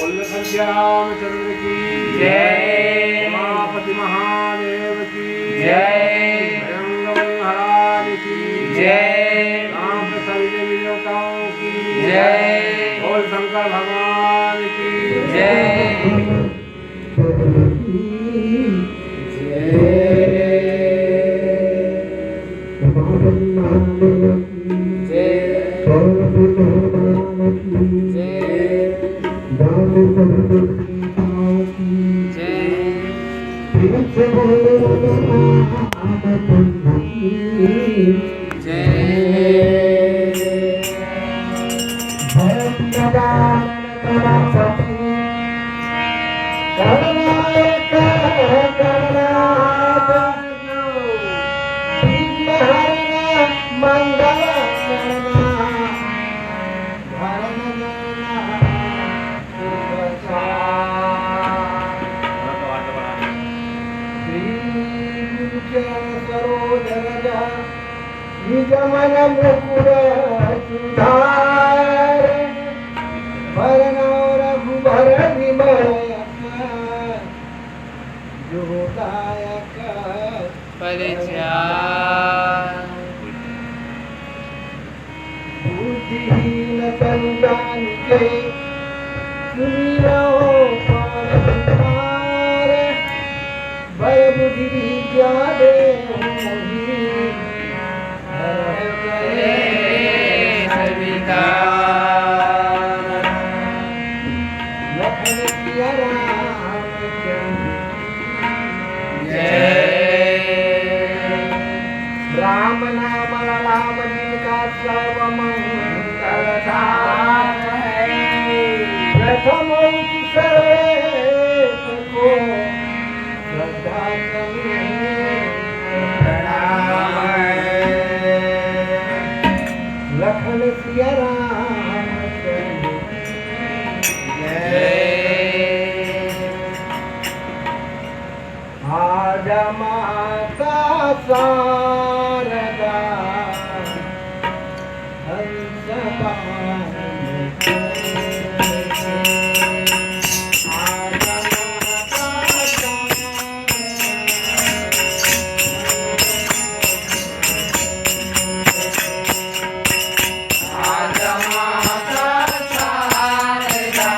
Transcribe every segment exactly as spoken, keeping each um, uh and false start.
बोल सच्चे रामचंद्र की जय। उमापति महादेव की जय। बजरंग बली महाराज की जय। गांव के सभी देवी देवताओं की जय। बोल शंकर भगवान की जय। जय। जय। जय। जय। श्री गुरु चरण सरोज रज निज मन मुकुर सुधार। बरनउँ रघुबर विमल यश जो दायक फल चार। बुद्धिहीन तन जानिके सुमिरउँ पवन कुमार। बल बुद्धि विद्या देहु मोहि हरहु कलेस विकार। लखन सिया रामचंद्र जय। राम नाम अलाप जिनका सर्व मंगल धाम है। प्रथम उस सर्वेश को श्रद्धा समेत प्रणाम है। लखन सिया राम जय। आजा माता शारदा, हंस वाहन आजा माता शारदा।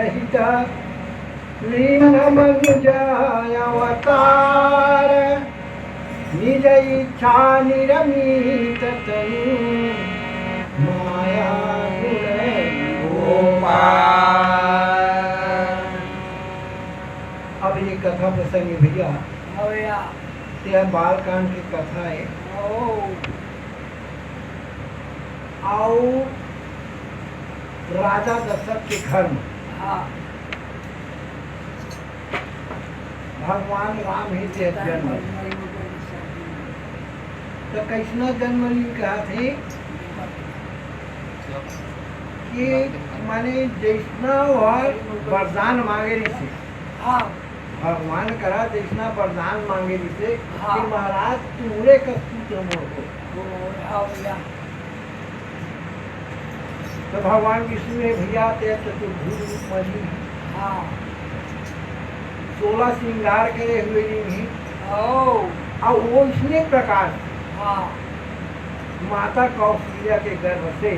हित लीन मनुज अवतार, निज इच्छा निर्मित तनु माया गुण गोपाल। अब ये कथा प्रसंग हे भैया, हाँ भैया। ये बालकांड के कथा हे। ओ। अउ राजा दशरथ के घर में हाँ। भगवान राम ही के जन्म। तो कैसना जन्म लीन कहा थे कि माने जैसना वह वरदान मांगे रहिसे, हाँ। भगवान करा जैसना वरदान मांगे रहिसे हाँ। कि महाराज तुमरे कस पुत्र मोर हो। ओ, हाँ भैया। तो भगवान विष्णु हे भैया, ते चतुर्भुज रूप में लीन हे। हाँ। सोलह श्रृंगार करे हुए लीन हे। ओ। अउ ओइसने प्रकार से हाँ। माता कौशल्या के गर्भ से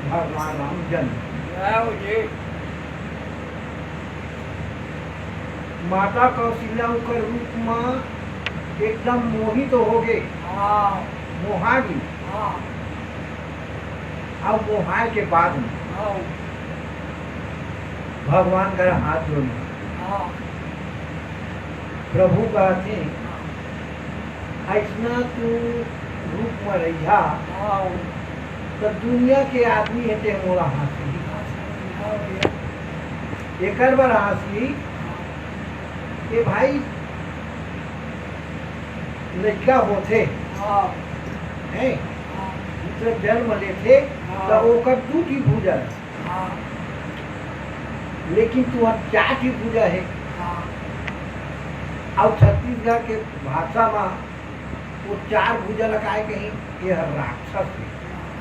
भगवान राम जन्म। जय हो जी। माता कौशल्या ओकर रूप में एकदम मोहित हो गे। हाँ। मोहा गे। हाँ। अब मोहाय के बाद में हाँ। भगवान करा हाथ जोड़े। हाँ। प्रभु कहथे, हाँ। अइसना तू रूप में रहिहा, हाँ। तो दुनिया के आदमी हे ते मोला हाँसी। हाँ, भैया। एकर बर हाँसी के भाई लइका होथे, हाँ। हैं? हाँ। पुत्र जन्म लेथे, हाँ। त ओकर दू ठी भुजा रथे। हाँ। लेकिन तुहर चार ठी भुजा हे। हाँ। अउ छत्तीसगढ़ के भाषा म वो चार भुजा ल काय कही, ये हर राक्षस हे।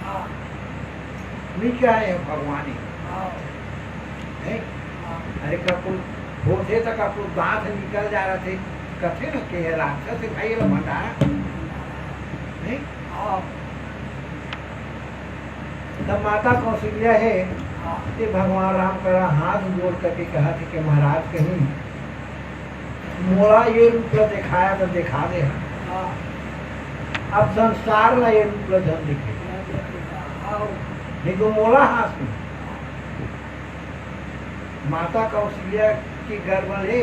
हाँ। नहीं कहे हे भगवान हे। हाँ। हैं? हाँ। अरे ककरो होथे त ककरो दांत निकल जा रथे, कथे न के ये राक्षस हे भाई, ये भंडारा। हैं? हाँ। तब माता कौशल्या हे, हाँ। ते भगवान राम करा हाथ जोड़ करके कहा थे कि महाराज कहीं मोला ये रूप ला दिखाया तो दिखा दे। हाँ। अब संसार ला ये रूप ला झन दिखे। हाँ। नहीं तो मोला हाँसी। माता कौशल्या के गर्भ ले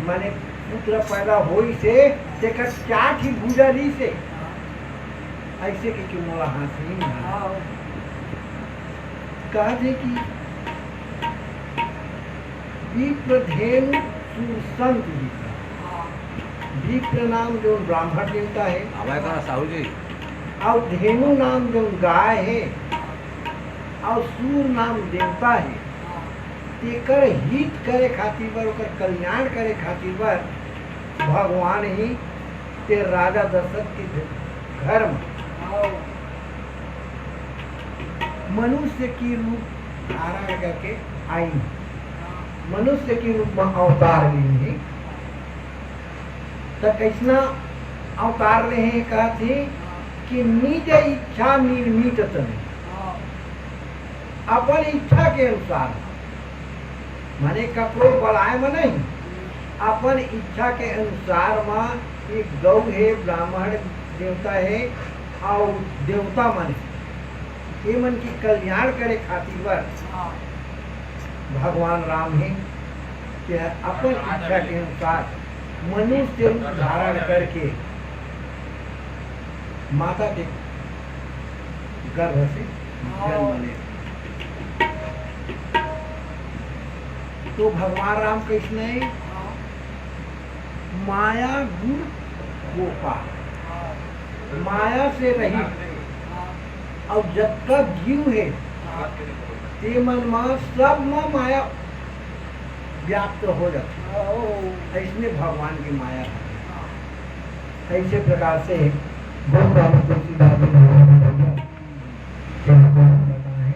माने पुत्र पैदा होई से, तेकर चार ठी भुजा रही से। ऐसे के, के मोला हाँसी नहीं आ। हाँ। कहा थे कि विप्र धेनु सुर संत ही का। हाँ। विप्र नाम जो ब्राह्मण देवता हे। आवाज करा साहू जी। अउ धेनु नाम जो गाय हे, अउ सूर नाम देवता हे। हाँ। तेकर हित करे खातिर बर, ओकर कल्याण करे खातिर बर भगवान ही ते राजा दशरथ के घर में हाँ। मनुष्य की रूप धारण करके आइन। हाँ। मनुष्य के रूप में अवतार लीन हे। त कैसना अवतार ले हे, कहत हे कि निज इच्छा निर्मित तनु। हाँ। अपन इच्छा के अनुसार, माने ककरो बलाय म नहीं, अपन इच्छा के अनुसार म एक गौ हे, ब्राह्मण देवता हे, अउ देवता मन हे, ये मन के कल्याण करे खातिर बर हाँ। भगवान राम हे, कि अपन इच्छा के अनुसार मनुष्य रूप धारण करके माता के गर्भ से जन्म ले। तो भगवान राम कैसने हे? माया गुण गोपाल, माया से रहित, अउ जतका जीव हे, ते मन म सब म माया व्याप्त हो जाथे। अइसने भगवान के माया हे। ऐसे प्रकार से गुरु बाबा तुलसीदास जी महाराज भैया जिनको बताए,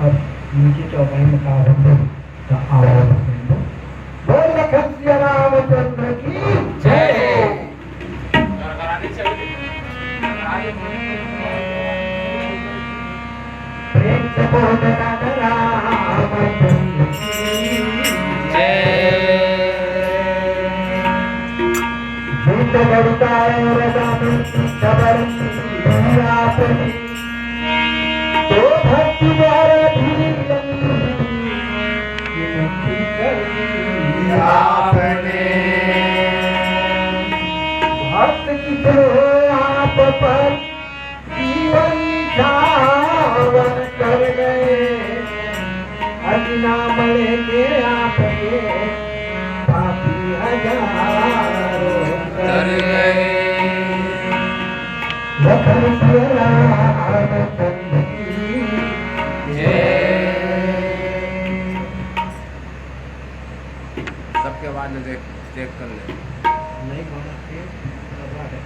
अब नीचे चौपाई में का होथे, त आओ सुन लो। बोल लखन सिया रामचंद्र की जय हो। प्रेम से बोल राधा रामचंद्र की पकड़ता और राम खबर आपने। तो भक्ति द्वारा भी विनती करी आपने। भक्त कितने हो आप पर जीवन जावन कर गए। अति नाम लेके आपके पापी हजारों कर गए। लखन सिया रामचंद्र की जय। सबके आवाज में देख, चेक कर ले। नहीं मानत के, खड़ा है।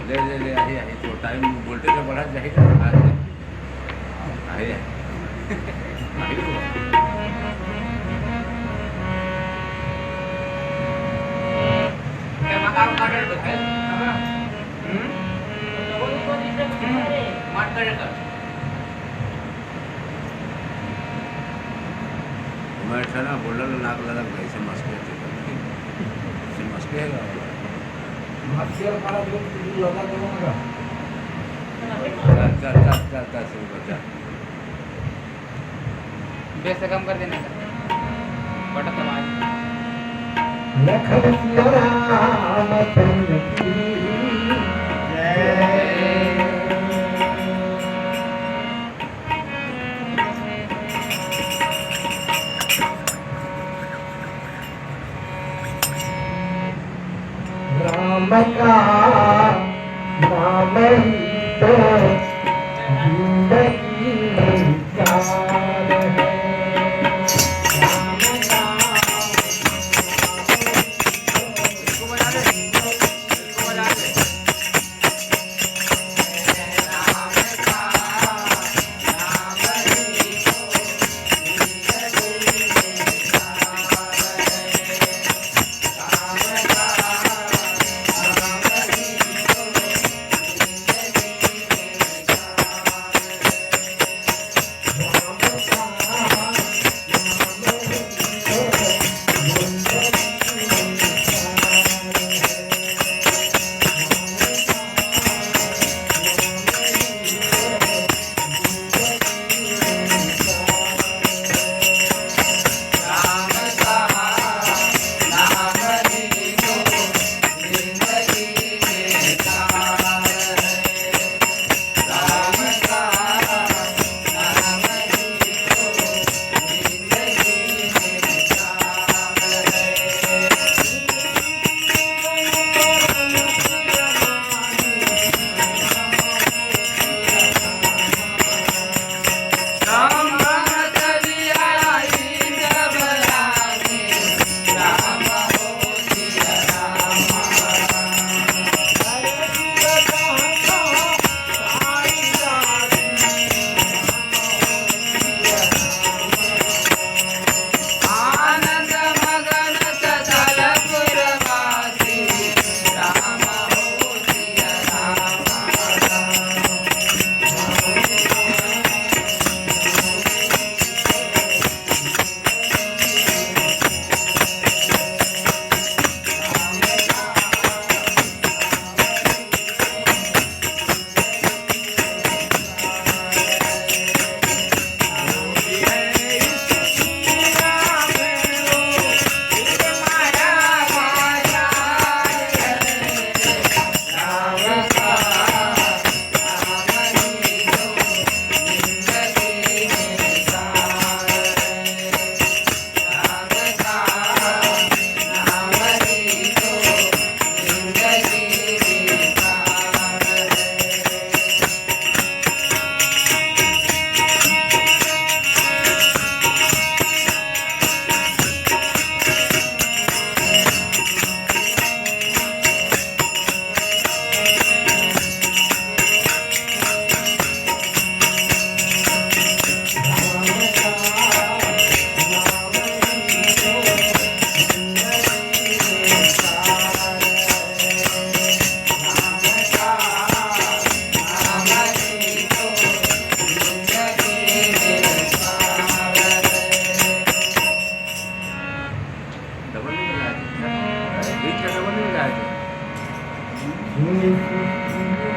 ले, ले, ले, आही, आही, तो टाइम वोल्टेज में बढ़त जाही ना, आ, आही, आही। आही तो। हम्म? हम्म। मत करे कर। मैं ऐसा ना बोलल नाक लगल गई, समझ के थे। समझ के है। माफिया वाला जो तू लगा दे होगा। चल, चल, चल, चल, चल, शुरू कर, चल। बेस से कम कर देना इधर। बटन दबा। लखन सिया रामचंद्र की जय। राम का नाम ही तो जिंदगी में विचार है। राम का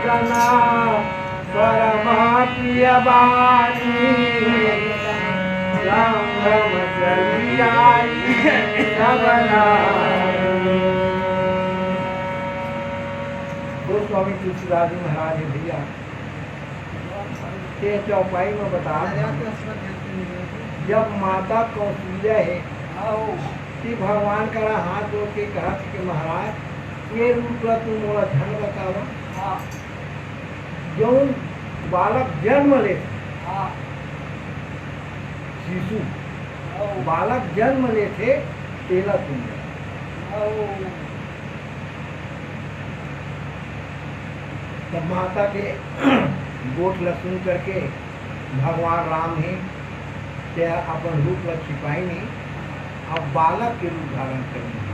तना परमा प्रिय बानी, संभ्रम चली आई सब रानी। गोस्वामी तुलसीदास जी महाराज हे भैया, ये चौपाई में बता, जब माता कौशल्या हे, कि भगवान करा हाथ जोड़ के कहा कि महाराज, ये रूप ला तू मोला झन बतावा। हाँ। जौन बालक जन्म लेथे, हाँ। शिशु, हाँ। बालक जन्म लेथे, तेला तुम हाँ। तब माता के गोठ ला सुन करके भगवान राम हे, ते अपन रूप ला छिपाइन हे, अब बालक के रूप धारण करिन हे।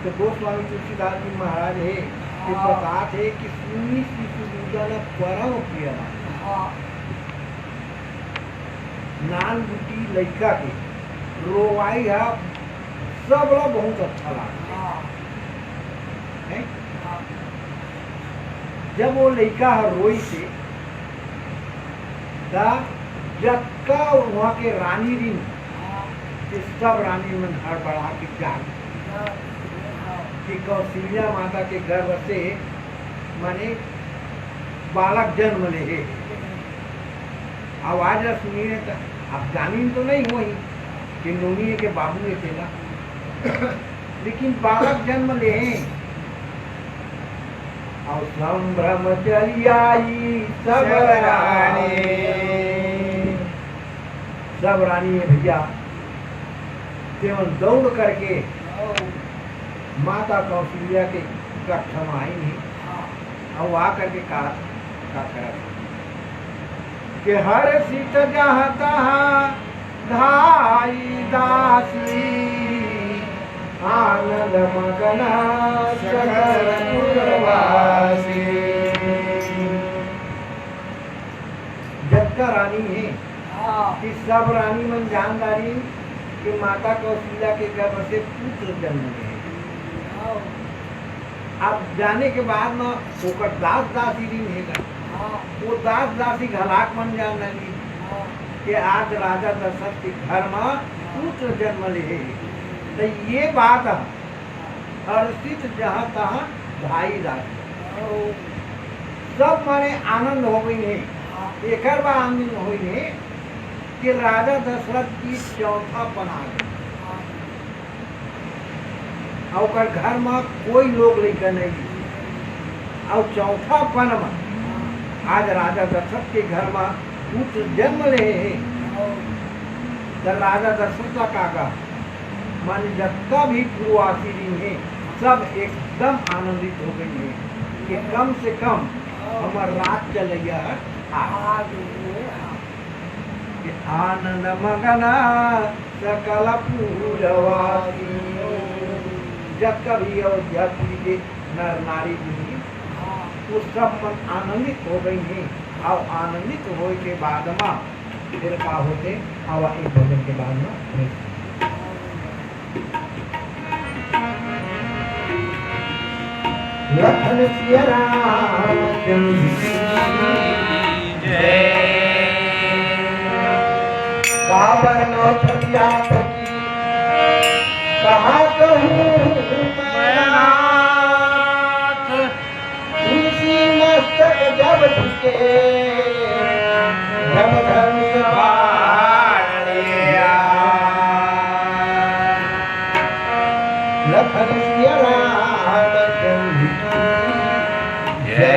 तो गोस्वामी तुलसीदास जी महाराज हे, ये बतात हे कि सुनी शिशु दूजा न परम प्रिय बानी। नान गुटी लइका के रोवाई हा सबला बहुत अच्छा लागथे। हैं? जब वो लइका ह रोइस हे, त जतका उहाँ के रानी रिन, ते सब रानी मन हड़बड़ा के जाग गे कि कौशल्या माता के गर्भ से, माने, बालक जन्म ले हे। आवाज ला सुनिन हे, त अब जानिन तो नइ होही कि नोनी हे के बाबू हे तेला। लेकिन बालक जन्म ले हे, अउ संभ्रम चली आई सब रानी। सब रानी हे भैया, तेमन दौड़ करके माता कौशल्या के कक्षा में आइन हे। अउ आ करके का, का करत हे? के हर्षित जहाँ तहाँ धाई दासी, आनंद मगन सकल पुरवासी। जतका रानी हे, हाँ। कि सब रानी मन जान डारिन कि माता कौशल्या के गर्भ से पुत्र जन्म ले हे। हाँ। अब जाने के बाद म ओकर दास दासी रिन हे गा। हाँ। वो दास दासी घलाक मन जान डारिन हाँ। कि आज राजा दशरथ के घर म हाँ। पुत्र जन्म ले हे। त ये बात ह, हर्षित जहाँ तहाँ धाई दासी। हाँ। सब माने आनंद हो गइन हे। हाँ। एकर बा आनंद होइन हे कि राजा दशरथ के चौथापन आ गे। हाँ। अउ ओकर घर म कोई लोग लइका नइ हे। अउ चौथापन म आज राजा दशरथ के घर म पुत्र जन्म ले हे। त राजा दशरथ ला का कहा, माने जतका भी पुरवासी रिन हे, सब एकदम आनंदित हो गइन हे कि कम से कम हमर राज चलइया ह आ गे। कि आनंद मगन सकल पुरवासी। जतका भी अयोध्यापुरी के नर नारी रिहिन, वो सब मन आनंदित हो गइन हे। अउ आनंदित होए के बाद म फिर का होथे, आवा एक भजन के बाद म फिर। लखन सिया रामचंद्र की जय। काबर नौ छठिया पति कहा कहूँ मैं नाथ। तुलसी मस्तक जब झुके, जब धनुष बाण लिया। लखन सिया रामचंद्र की जय।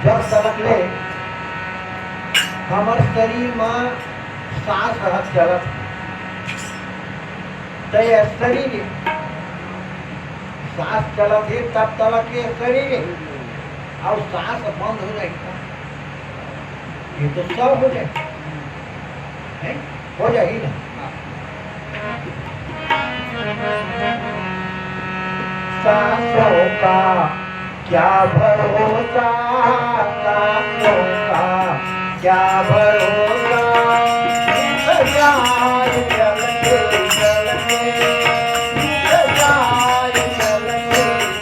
जब तलक ले हमर शरीर म सांस रहत चलत, त ये शरीर, सांस चलत हे तब तलक ये शरीर हे, अउ सांस बंद हो जाही त ये तो सब हो जाही, हैं? हो जाही ना? सांसों का क्या भरोसा, सांसों का क्या भरोसा, बीत जाए चलते चलते, बीत जाए चलते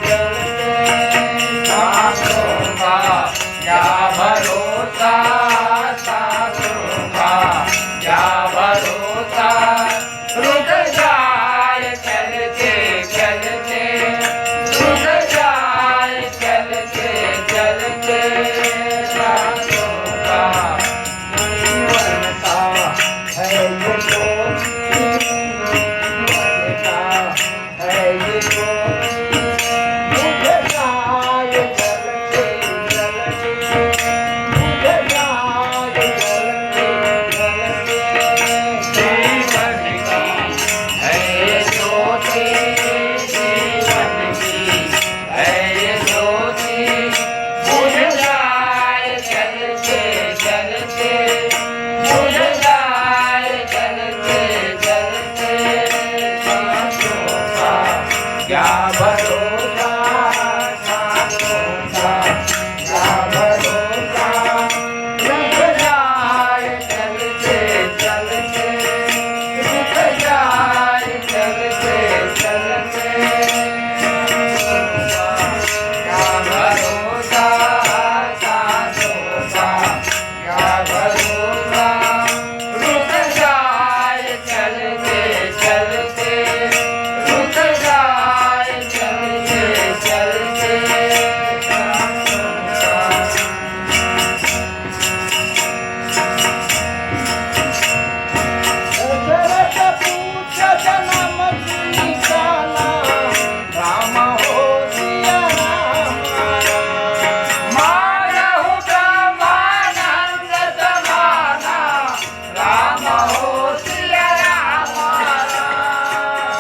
हो सिया राम राम।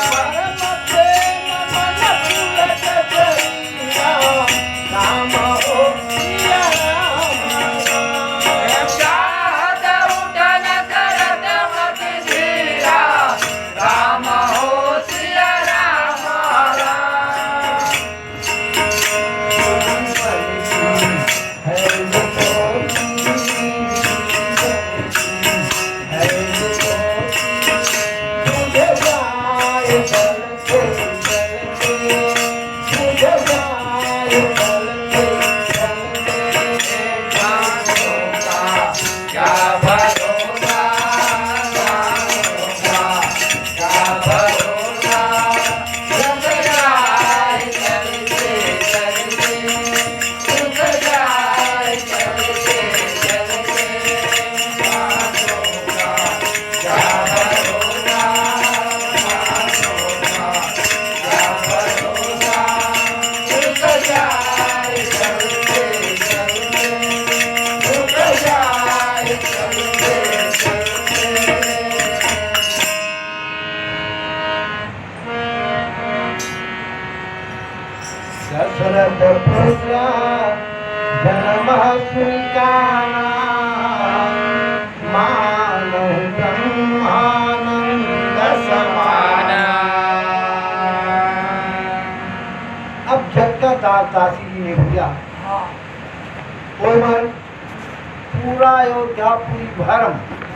परम प्रेम मन पुलक शरीरा, राम हो सिया राम राम। चाहत उठन करत मति धीरा, राम हो सिया राम राम। दशरथ पुत्र जन्म सुनिकाना, मानहु ब्रह्मानंद समाना। अब जब का दास दासी जी ने भैया, हाँ। ओमन पूरा अयोध्यापुरी भर म,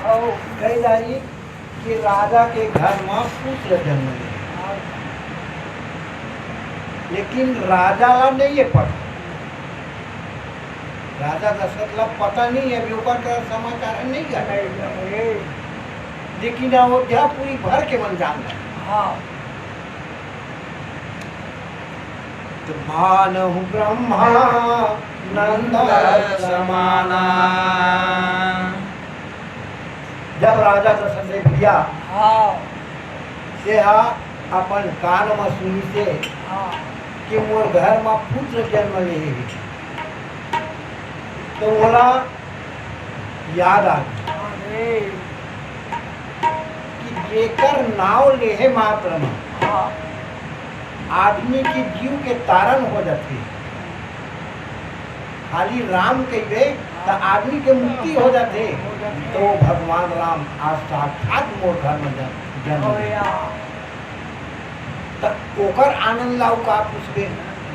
हाँ। कई दारी के राजा के घर म पुत्र जन्म ले। लेकिन राजा ला नइ ये पता, राजा दशरथ ला पता नइ हे, अभी ओकर करा समाचार नइ हे। लेकिन अयोध्यापुरी भर के मन जान ले। हाँ। तो मानहु ब्रह्मानंद समाना। जब राजा दशरथ से भैया, हाँ। से हा अपन कान म सुनिसे, हाँ। कि मोर घर म पुत्र जन्म ले हे, तो ओला याद आ गे। अरे। कि जेकर नाव लेहे मात्र म, हाँ। आदमी के जीव के तारण हो जाथे। खाली राम कहिबे त आदमी के मुक्ति हो जाथे। हो जाथे। तो भगवान राम आज साक्षात मोर घर म जन-, जन्म ले। त ओकर आनंद ला अउ का पूछबे?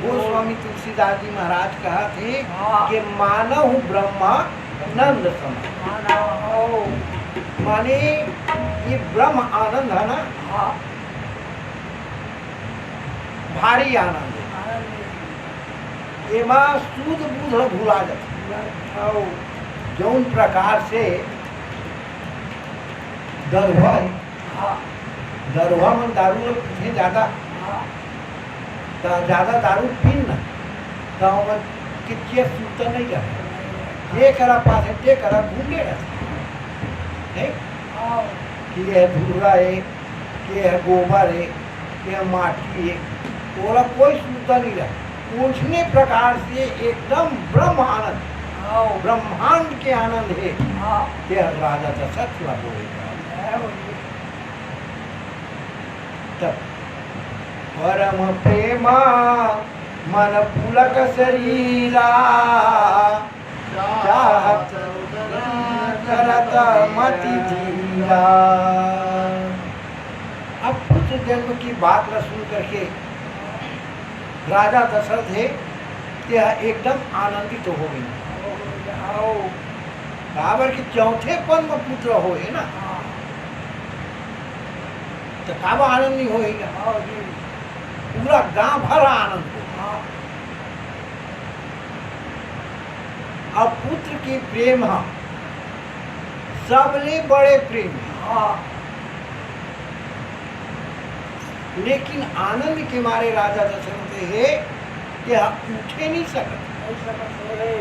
गोस्वामी तुलसीदास जी महाराज कहत हे हाँ। कि मानहु ब्रह्मानंद सम। मानहु। माने ये ब्रह्म आनंद हे ना, हाँ। भारी आनंद हे। आनंद हे। एमा सूद बूध भुला जाथे। भुला जाथे। जौन प्रकार से दरुहा हे, हाँ। दरुहा मन दारू ल पीथे जादा, हाँ। त जादा दारू पीन ना, त ओमन के चेत सुरता नइ रहे। जे करा पाथे, ते करा घूमे रहे। हे? हाँ। कि ये धुर्रा हे, के ह गोबर हे, के ह माटी हे, ओला कोई सुरता नइ रहे। ओइसने प्रकार से एकदम ब्रह्म आनंद, हाँ। ब्रह्मांड के आनंद हे, हाँ। ते ह राजा दशरथ ला होए। हाँ, बोलिए। तब परम प्रेमा मन पुलक शरीरा, चाहत करत मति धीरा। अब पुत्र जन्म की बात ला सुन करके राजा दशरथ हे, ते ह एकदम आनंदित हो गे। काबर कि चौथे पन म पुत्र होए ना, त काबर आनंद नइ होही? पूरा गांव भर आनंद हो। अब पुत्र के प्रेम ह सबले बड़े प्रेम हे। हाँ। लेकिन आनंद के मारे राजा दशरथ हे, तेहा उठे नइ सकत। नइ सकत हे।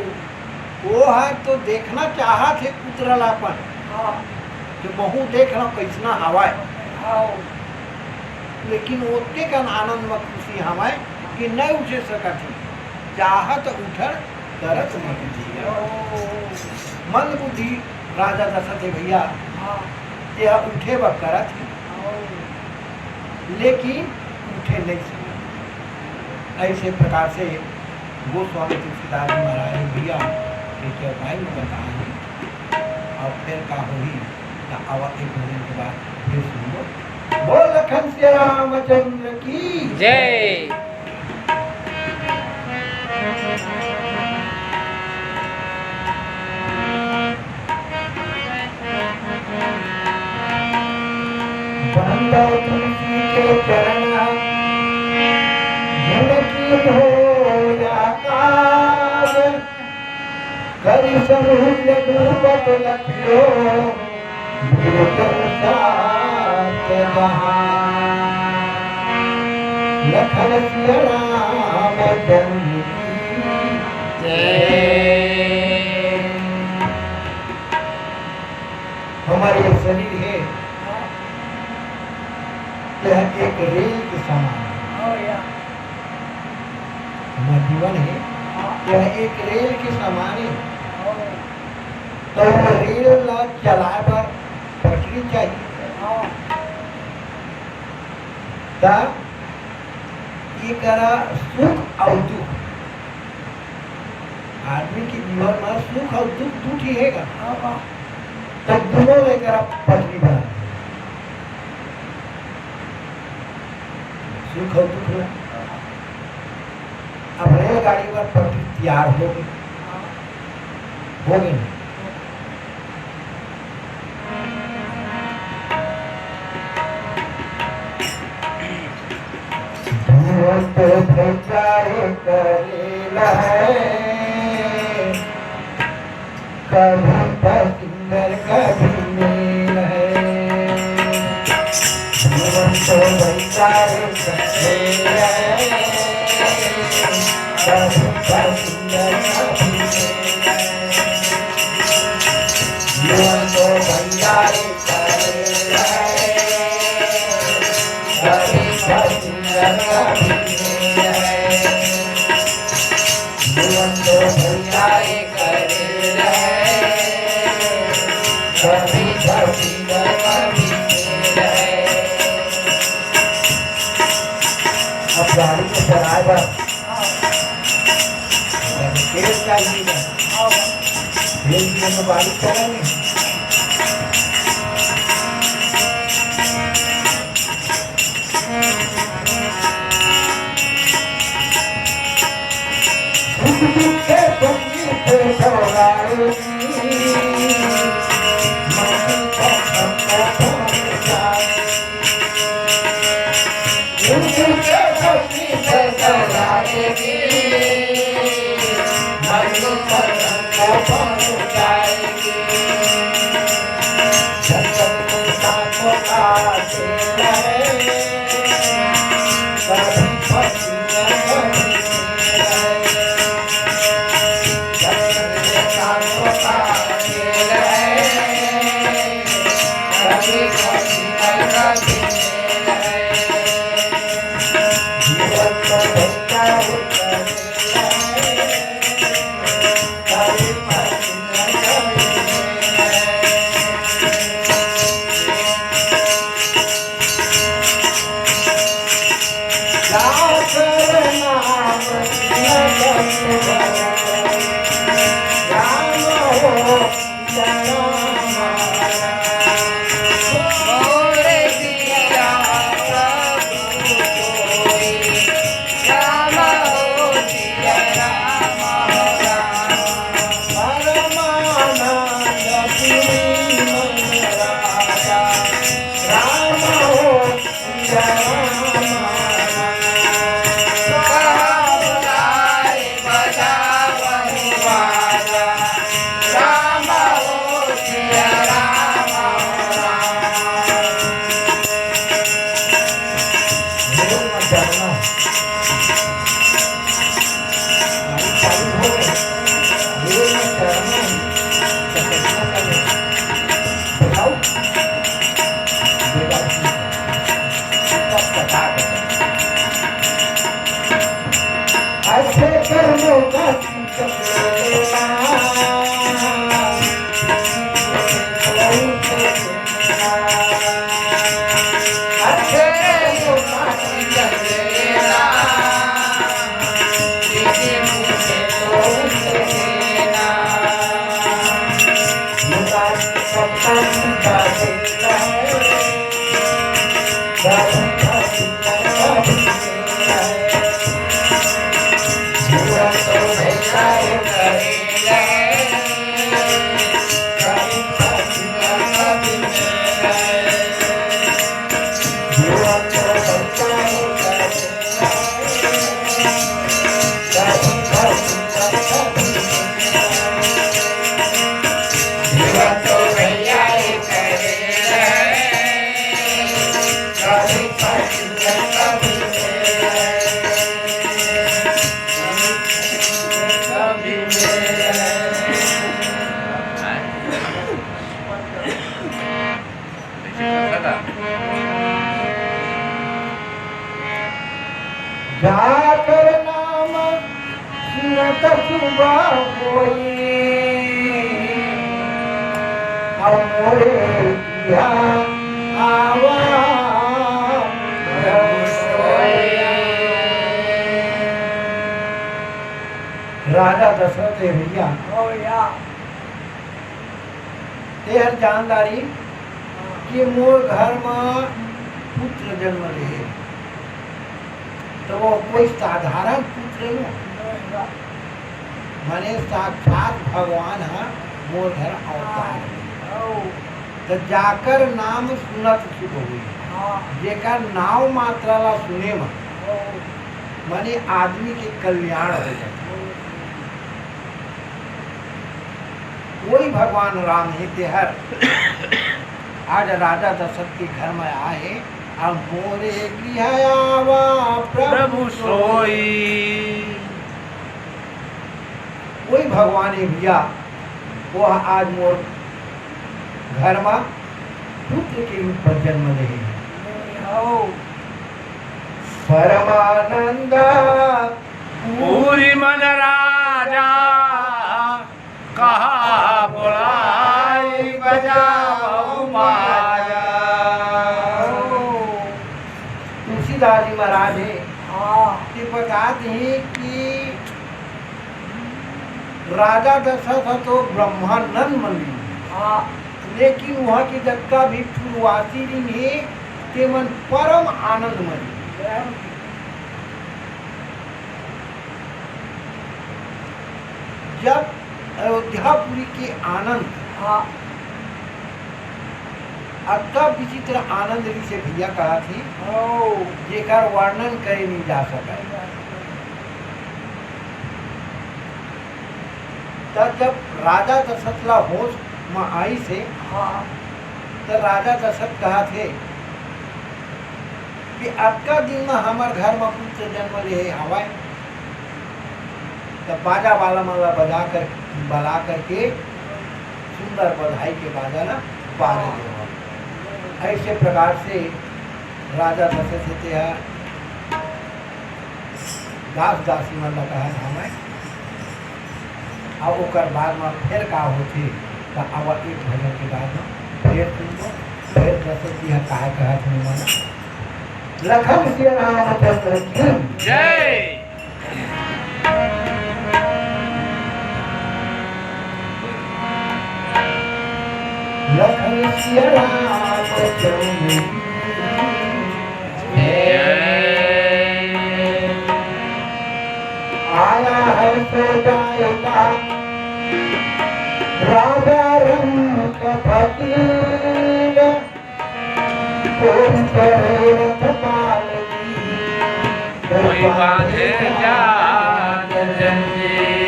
वो ह तो देखना चाहत हे पुत्र ला अपन, हाँ। कि महूं देख लंव कइसना हवय। हाँ। लेकिन ओतके कन आनंद म खुशी हवय कि नइ उठे सकत हे। चाहत उठन करत मंद बुद्धि। मंद बुद्धि राजा दशरथ हे भैया। हाँ। ये उठे बर करत हे, लेकिन उठे नहीं सकत। ऐसे प्रकार से गोस्वामी तुलसीदास जी महाराज भैया के चौपाई में बताए हे। और फिर का होही, त आवा एक भजन के बाद फिर सुनबो। बोल लखन श्री रामचंद्र की जय। बंदो तुलसी के चरण, जिनकी हो या काज, करि समूह गुरुपत लखियो, बिरचन सात जहां। लखन सिया राम चंद्र की जय। हमारे ये शरीर है, यह एक रेल के समान है। हमारा जीवन है, यह एक रेल के समान है। त वो रेल ला चलाए बर पटरी चाहिए। हाँ। त ये करा सुख अउ दुख। आदमी के जीवन में सुख अउ दुख दू ठे हे गा। हाँ, हाँ। त दूनों ला एकरा पटरी बना दे। सुख अउ दुख ला। अब रेलगाड़ी बर पटरी तैयार हो गे। हो गे ना? जीवन तो भंडार करेला है, कभी पसिंदर कभी मेल है। जीवन तो भंडार करेला है, कभी पसिंदर कभी मेल है। जीवन तो भंडार अब गाड़ी में चलाए बर तेल चाहिए। तेल बिना तो गाड़ी चलेगी। जाकर नाम सुनत सुबह होई, अब मोरे किया आवा प्रभु सोई। राजा दशरथ हे भैया, हो भैया। तेहर जानदारी कि मोर घर म पुत्र जन्म लेहे, तो वो कोई साधारण पुत्र नो, माने साक्षात भगवान ह मोर घर अवतार ले। तो जाकर नाम सुनत सुख होई, जेकर नाव मात्रा ला सुने म, माने आदमी के कल्याण हो जाथे। वही भगवान राम हे तेहर आज राजा दशरथ के घर में आए, अब मोरे गृह आवा प्रभु प्रभु सोई। सोई। वही भगवान हे भैया, वो आज मोर घर में पुत्र के रूप में जन्म ले हे। परमानंद पूरी मन राजा कहा बोलाई बजाओ बाजा। तुलसीदास जी महाराज हे, हाँ। ये बतात हे कि राजा दशरथ तो ब्रह्मानंद मन रहिन, हाँ। लेकिन वहाँ के जतका भी पुरवासी रहिन हे, ते मन परम आनंद मन रहिन। जब अयोध्यापुरी के आनंद, हाँ। अतका विचित्र आनंद रिहिसे भैया कहत हे, ओ। जेकर वर्णन करे नहीं जा सकत। तब जब राजा दशरथ ला होश म आइस हे, हाँ। त राजा दशरथ कहत हे, कि अतका दिन म हमर घर म पुत्र जन्म ले हे हवय, त बाजा वाला मन ला बजा कर, बला करके सुंदर बधाई के बाजा ला बाजे देवत। ऐसे प्रकार से राजा दशरथ हे तेहा दास दासी मन ला कहत हवय। अउ ओकर बाद म फेर का होथे, त अब एक भजन के बाद म फेर सुनबो, फेर दशरथ जी ह काय कहत हे मन। लखन सिया रामचंद्र की जय। लखन सिया रामचंद्र की जय। आया है सजाए का राजा रंग का फकीर, कोई करे रथ पाल की, कोई बांधे जात जंजीर।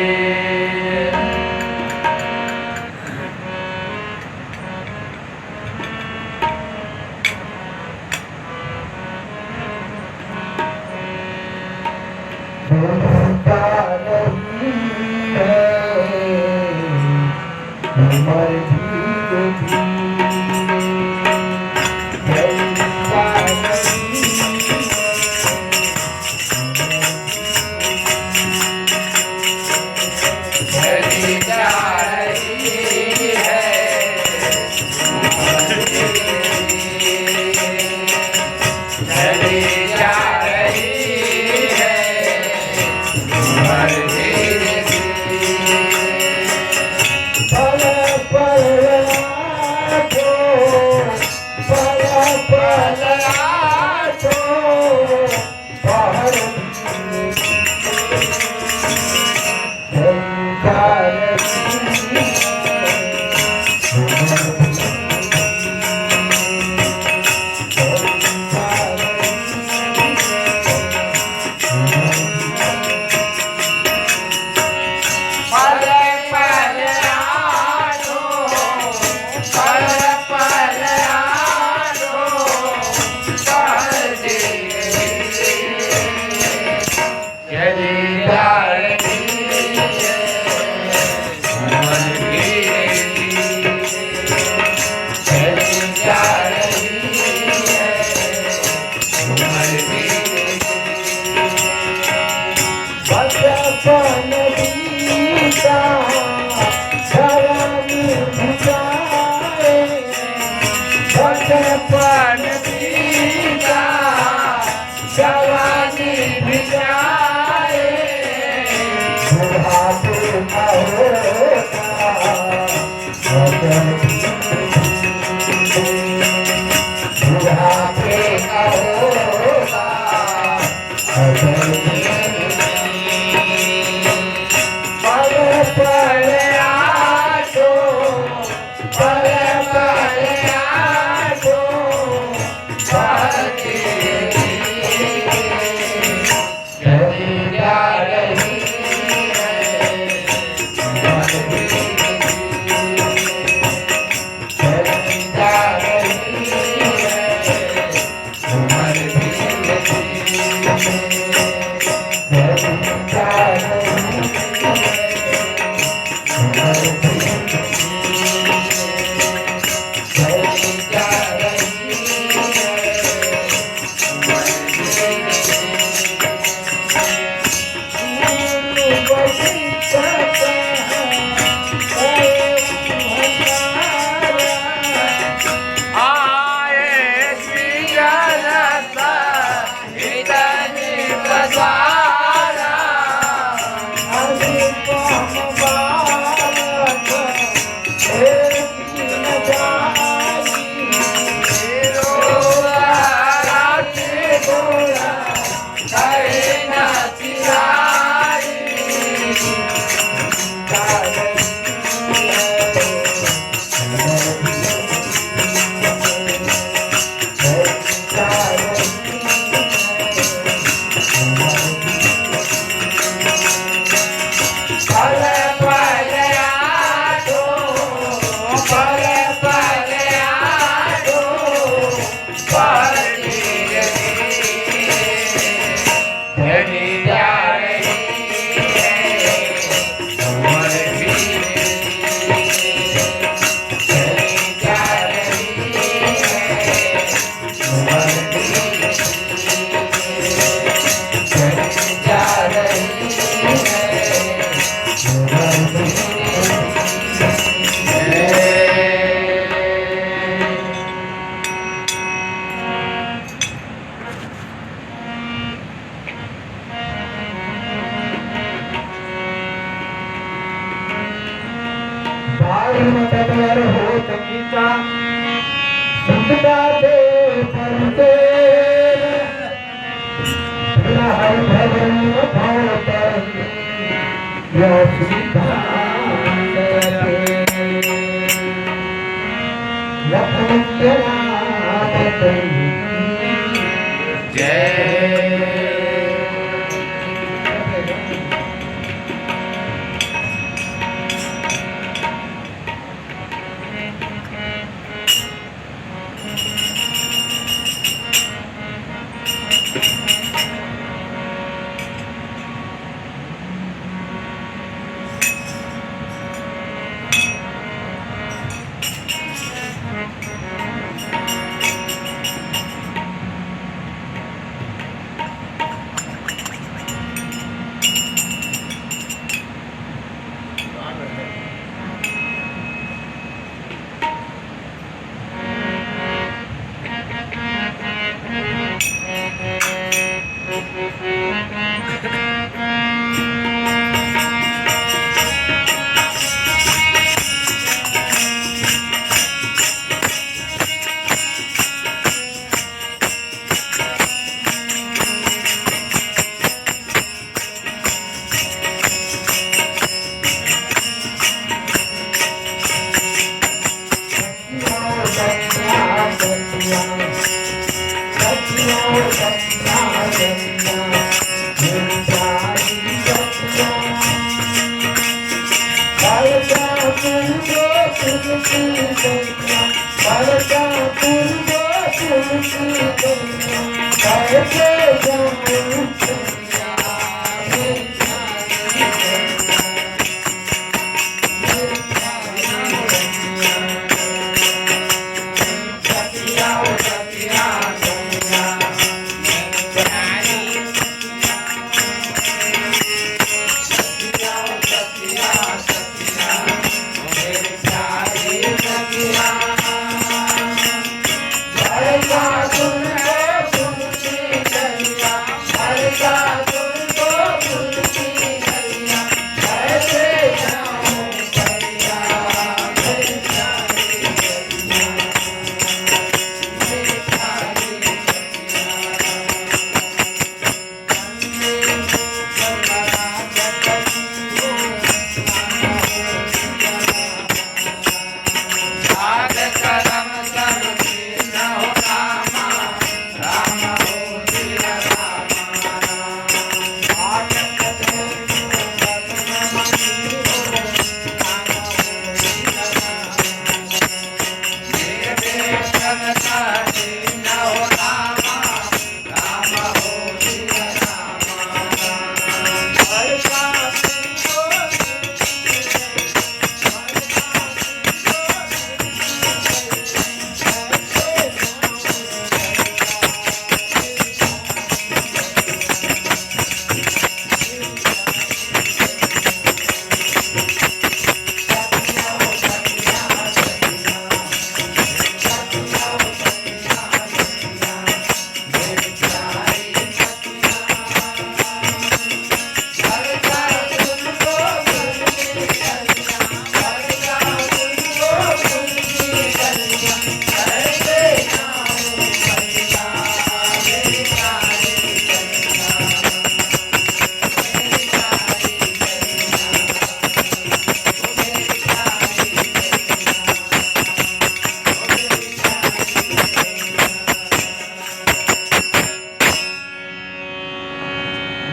बचपन बीता, जवानी भी जाए, बुढ़ापे का होता, बुढ़ापे का होता, पल पल यादों, पल पल यादों, बहके चली जा रही है, चली जा रही है। बारी मदद अर होत गीता, सुखदा दे परदेस, हर भवन भवत या सुखदा दे। लखन जनार्दन की जय।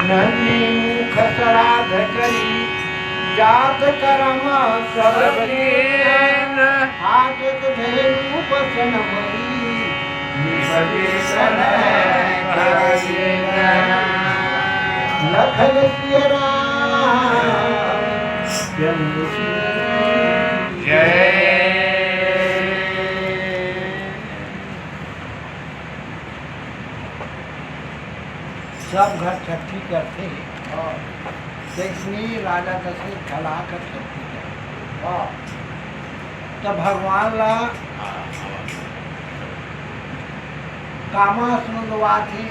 नन्नी मुख श्राद्ध करी, जात करम सब सब कीन। कीन। हाटक धेनु बसन मरी, निपजे सन करीन। लखन सिया राम चंद्र की जय। सब घर छट्ठी करथे, हाँ। तइसने राजा दशरथ घला कर छट्ठी करे। हाँ। त भगवान ला कामा सुनवाथे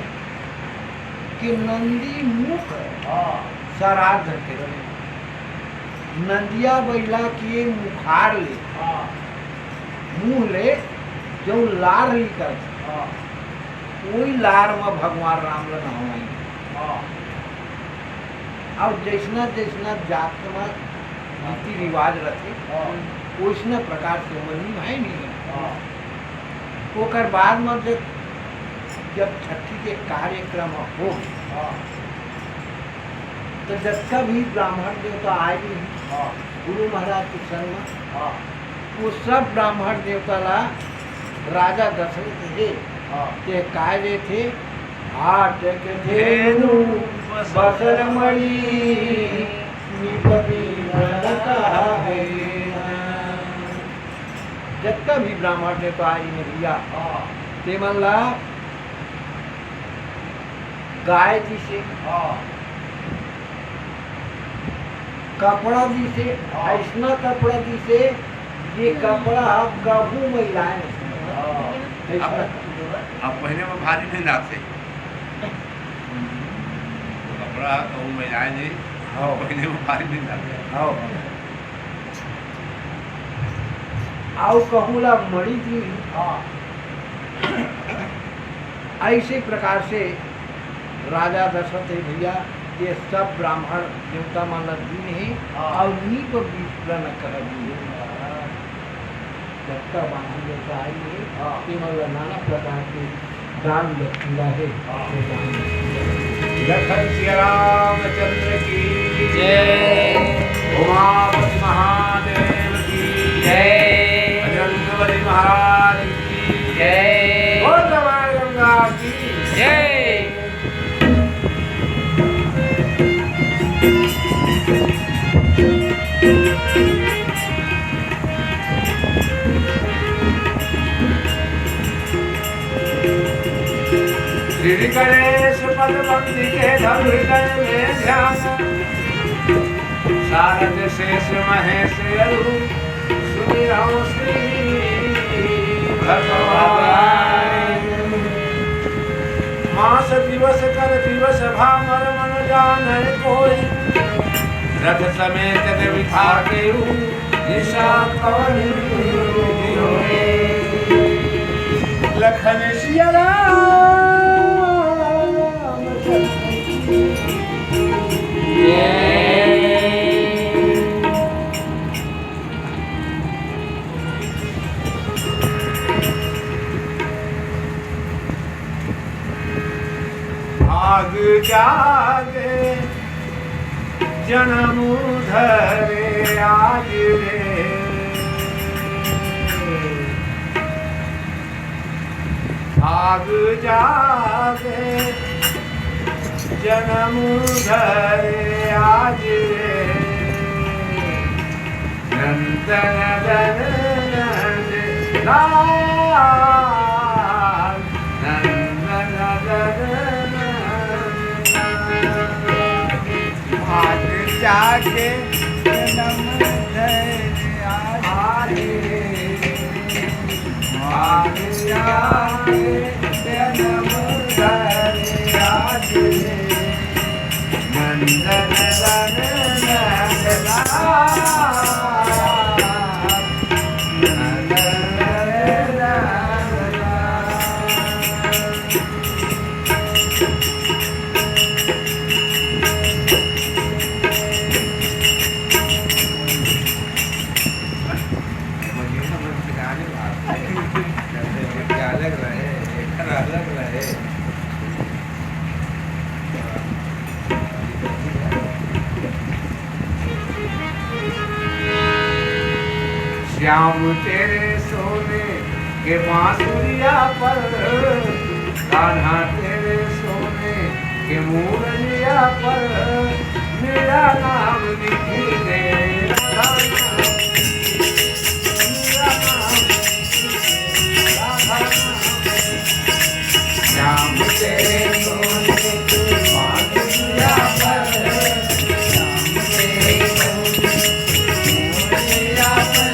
कि नंदी मुख हाँ। श्राद्ध के। नंदिया बइला के मुखार ले, हाँ। मुंह ले जो लार निकलथे, हाँ। ओही लार म भगवान राम ल नहवाई। हाँ। अउ जइसना जइसना जात म रीति रिवाज रथे, हाँ। ओइसना प्रकार से ओमन निभाए नहीं हे। हाँ। ओकर बाद म जब, जब छट्ठी के कार्यक्रम हो, हाँ। त जतका भी ब्राह्मण देवता आए रहिन, हाँ। गुरु महाराज के संग म, हाँ। वो सब ब्राह्मण देवता ला राजा दशरथ हे, हाँ। ते काय देथे? हाटक धेनु बसन मरी, निपबी मन कहा गई। जतका भी ब्राह्मण देवता आए रहिन भैया, हाँ। ते मन ला गाय दिसे, हाँ। कपड़ा दिसे, हाँ। अइसना कपड़ा दिसे, ये कपड़ा ह कभू मैलाए नहीं। हाँ। अइसना अब, कपड़ा। अब पहिने में भारी नहीं लागथे। कपड़ा ह कभू मैलाए नहीं, हाँ। पहिने में भारी नहीं लागथे। हाँ। अउ कहूँ ला मणि दिही। हाँ। अइसे प्रकार से राजा दशरथ हे भैया, ये सब ब्राह्मण देवता मन ला दीन हे, हाँ। अउ नीप विप्रन कह दीन हे। हाँ। जतका ब्राह्मण देवता आए हे, हाँ। ते मन ला नाना प्रकार के दान दक्षिणा हे। हाँ। लखन सिया रामचंद्र की जय। उमापति महादेव की जय। बजरंग बली महाराज की जय। बोल जवान गंगा की जय। श्री गणेश पद बंदी के धर हृदय में ध्यान। सारद शेष महेश अरु सुमिरौ श्री भगवान। मास दिवस कर दिवस भा मर मन जाने कोई। रथ समेत देवि ठाकेउ निशा कवन विधि होई। लखन सिया राम चंद्र की जय। भाग जागे जनम धरे आज रे। भाग जागे जनम धरे आज रे। नंदन नंदन लाल, नंदन नंदन लाल। भाग जागे जनम धरे आज रे। भाग जागे जनम धरे आज रे। नंदन नंदन लाल। अलग रहे, एकर अलग रहे। श्याम तेरे सोने के बांसुरिया पर, कान्हा तेरे सोने के मुरलिया पर, मेरा नाम लिख दे, राधा नाम लिख दे, मेरा नाम लिख दे, राधा नाम लिख दे। श्याम तेरे सोने के बांसुरिया पर, श्याम तेरे सोने के मुरलिया पर,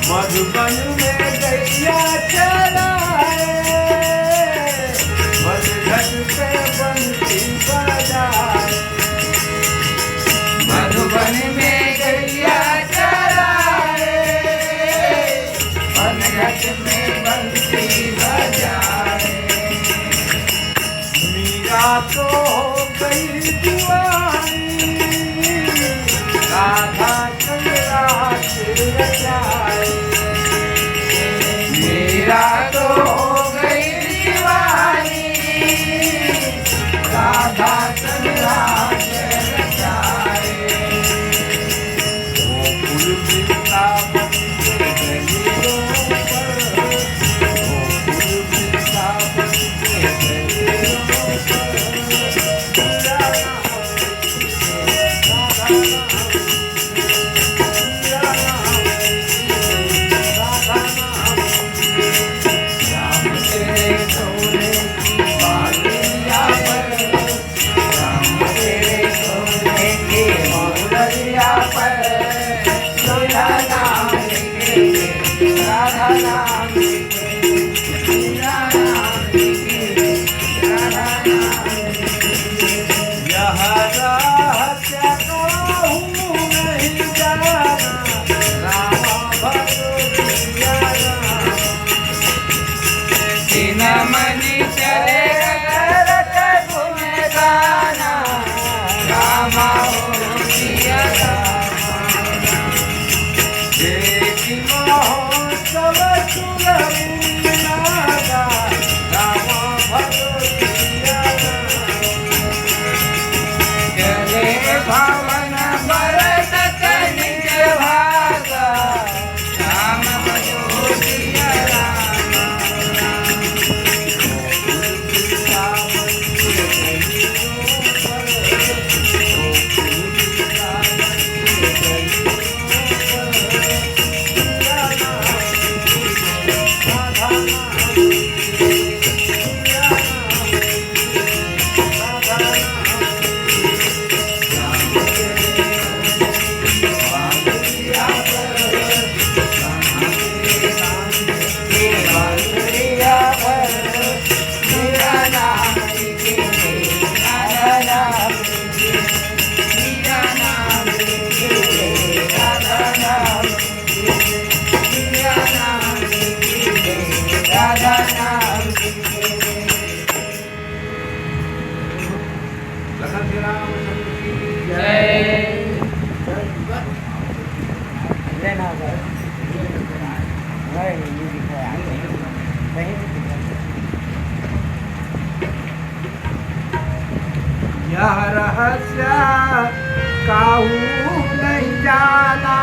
मधुबन में गैया चराए, बरगद पे बंसी बजाए। मधुबन में गैया चराए, बरगद में बंसी बजाए। मीरा तो हो गई दीवानी, राधा संग रास रचाए। मीरा तो हो गई दीवानी, राधा संग रास रचाए। गोकुल वृंदावन के गलियों पर, गोकुल वृंदावन के गलियों पर, यह रहस्य काहू नहीं जाना,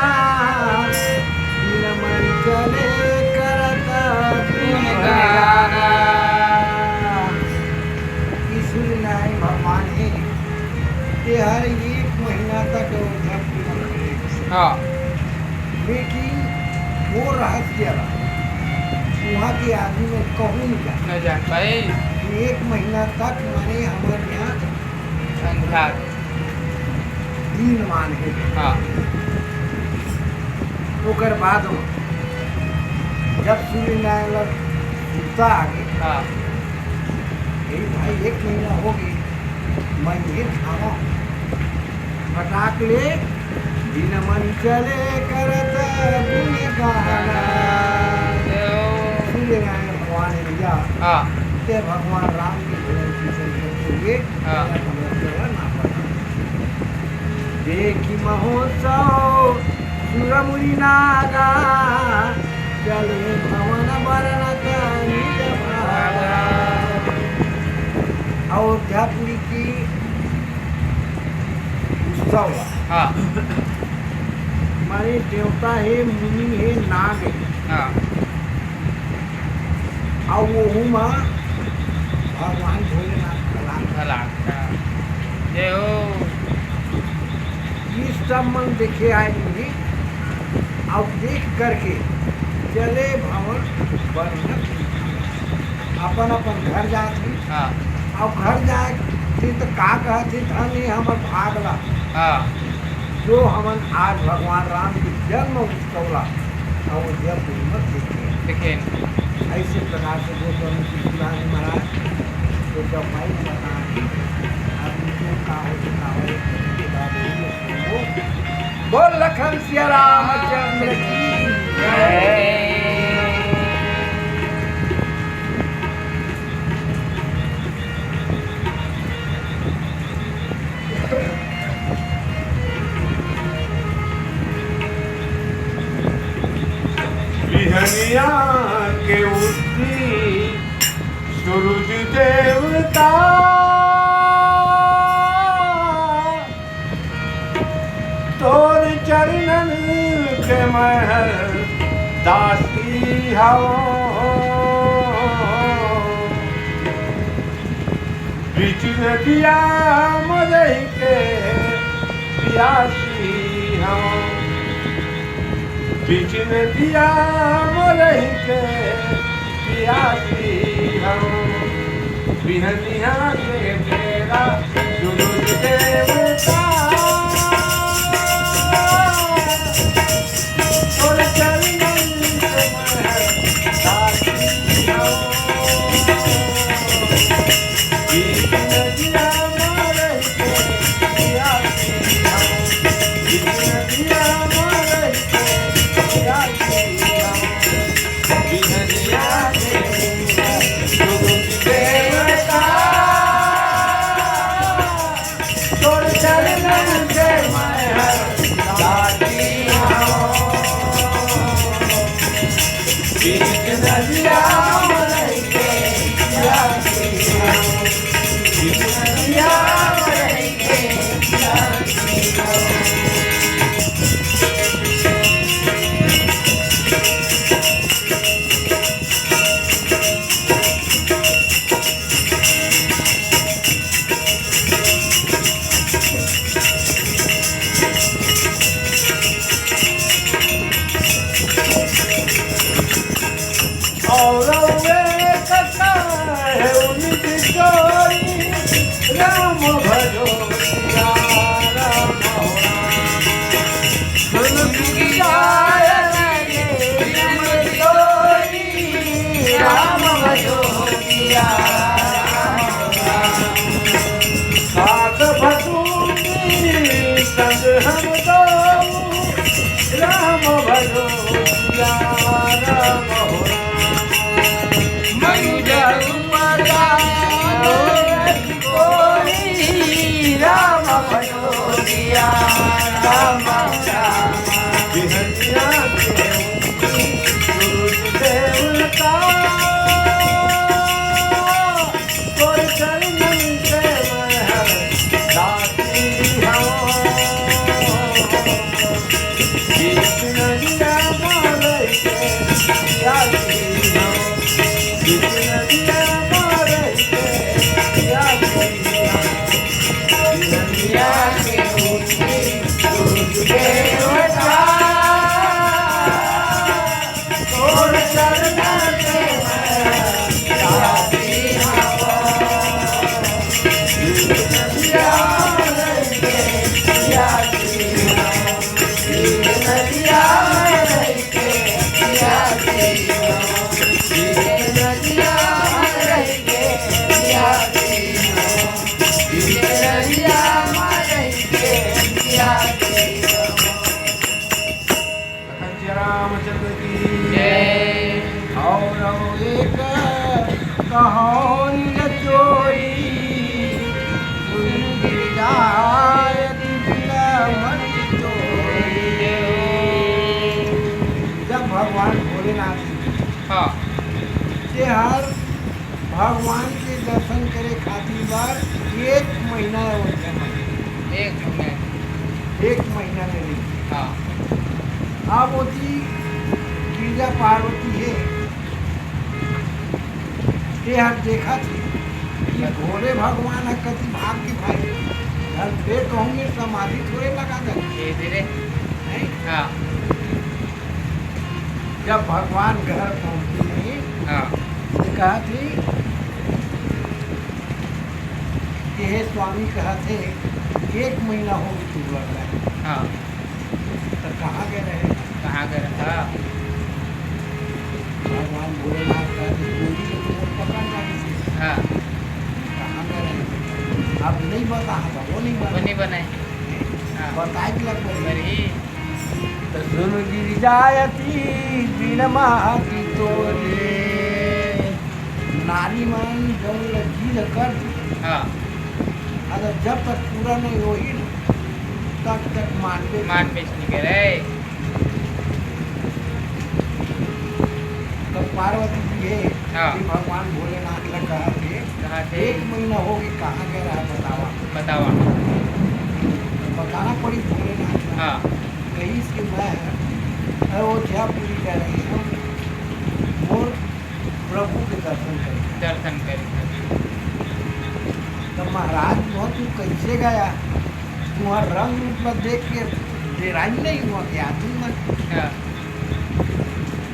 बिन मन चले करत गुण गाना। ई सूर्यनारायण भगवान हे, ते हर एक महीना तक अयोध्या पूजा करे। हाँ। लेकिन वो रहस्य ला उहाँ के आदमी मन कहूँ नहीं जाने। नहीं जान पाए। एक महीना तक माने हमर यहाँ अंधार। दिन मान हे। हाँ। ओकर बाद म जब सूर्यनारायण ला सुरता आगे, हाँ। ए भाई, एक महीना हो गे, मैं ये खावा। फटाक ले दिन मन चले करत गुण गाना। सूर्यनारायण भगवान इंद्र, हाँ। ते भगवान राम के भजन कीर्तन करते हुए हाँ। अपना भजन करना पड़ा। देखि महोत्सव सुरमुनि नागा, चले भवन बरनत निज भागा। अयोध्यापुरी की उत्सव हाँ। माने देवता हे, मुनि हे, नाग हे। हाँ। अउ ओहू म भगवान भोलेनाथ घला। घला, हाँ। जय हो। ये सब मन देखे आए मुनि, अउ देख करके चले भवन बरनत अपन अपन घर जात हे। हाँ। अउ घर जाए थे त का कहत हे, "धन हे हमर भाग ला।" हाँ। जो हमन आज भगवान राम के जन्म उत्सव ला अयोध्यापुरी म देखे। देखे। ऐसे प्रकार से गोस्वामी तुलसीदास जी महाराज तो जब भाई बता, अब तो का हो, का हो, के बाद वो बोल लखन सिया रामचंद्र की जय। बिहनिया के उठी सूरज देवता, तोर चरणन के मैं हर दासी हवं। बीच नदिया म रहि के पियासी हवं। बीच नदिया म रहि के पियासी हवं। बिहनिया के बेरा सूरज देवता, तोर चरणन के मैं हर दासी हवं। बीच नदिया म रहि के पियासी हवं। बीच नदिया म रहि के पियासी हवं। बिहनिया के सूरज देवता, तोर चरणन के मैं हर दासी हवं। बीच नदिया म रहि के पियासी हवं। बीच नदिया म रहि के पियासी हवं। और वे कथा है उनकी चोरी, राम भजो सिया राम हो राम। सुन सुखी जाय प्रेम तोरी, राम भजो सिया राम हो राम। साथ भसूनी संग हम दो, राम भजो सिया राम हो राम। मनुज रूप धारो कोई, राम भजो सिया राम राम। बिहनिया के सूरज देवता, तोर चरणन के मैं हर दासी हवं। बीच नदिया म रहि के पियासी हवं। बीच नदिया म रहि के पियासी हवं। बिहनिया के उठी सूरज देवता, तोर चरणन के मैं दासी हवं। बीच नदिया म रहि के पियासी हवं। बीच नदिया म रहि के पियासी हवं। बीच नदिया म रहि के पियासी हवं। बीच नदिया म रहि के जय। और एक कहानी चोरी, सुन गिरजायत बिना मन चोरी। जब भगवान भोलेनाथ हाँ। तेहर भगवान के दर्शन करे खातिर बर एक महीना अयोध्या में। एक महीना। एक महीना में रही। हाँ। अब ओती गिरजा पार्वती हे, तेहर देखत हे कि भोले भगवान ह कति भाग के भाई, हम फेर कहूँ में समाधि थोड़े लगा दे। धीरे धीरे। नहीं? हाँ। जब भगवान घर पहुँचे नहीं, हाँ। तो कहत हे कि हे स्वामी, कहत हे, एक महीना हो गया तू लग रहा है। हाँ। तो कहाँ गए रहे? कहाँ गए रहे? हाँ। भगवान भोलेनाथ कहत हे, "चोरी के तो पकड़ जाए इसे।" हाँ। कहाँ गए रहे? अब नहीं बता, वो नहीं बना। वो नहीं बने। हाँ। बताए के लग रही। अरे। त सुन गिरजायती बिन माती तोरी। नारी मन जउन ल गीत कर दे। हाँ। अगर जब तक पूरा नहीं होही ना, तब तक मानबे मानबे नहीं करे। तब पार्वती जी हे, हाँ। कि भगवान भोलेनाथ ल कहा थे, कहा थे। एक महीना हो गए, कहाँ गए रहा बतावा। बतावा। बताना पड़ी भोलेनाथ ल। हाँ। कहिस कि मैं अयोध्यापुरी जा रहे हूँ, मोर प्रभु के दर्शन करे। दर्शन करे। तो महाराज, वो तू कैसे गया? तुम्हार रंग रूप ला देख के डेराई नहीं हुआ क्या तुम मन? हाँ।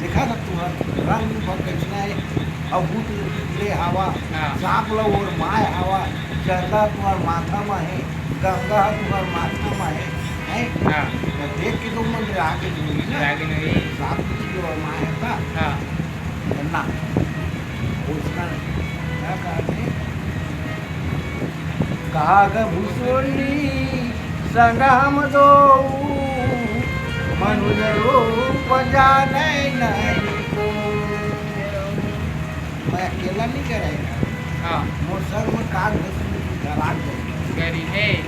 देखा था तुम्हार रंग रूप कैसना है, अभूत ले हवा, हाँ। सांप ला ओरमाए हवा, चंदा तुम्हार माथा में है, गंगा तुम्हार माथा में है, हैं? हाँ। तो देख के तो मन राग नहीं ना। राग नहीं। सांप की ओरमाए था। हाँ। ना, उसका क्या कहते हैं? काग भुसुंडी संग हम दो, मनुज रूप जाने नहीं को। मैं अकेला नहीं करे। हाँ। मोर सर में काग भुसुंडी धरा गई। गरी है।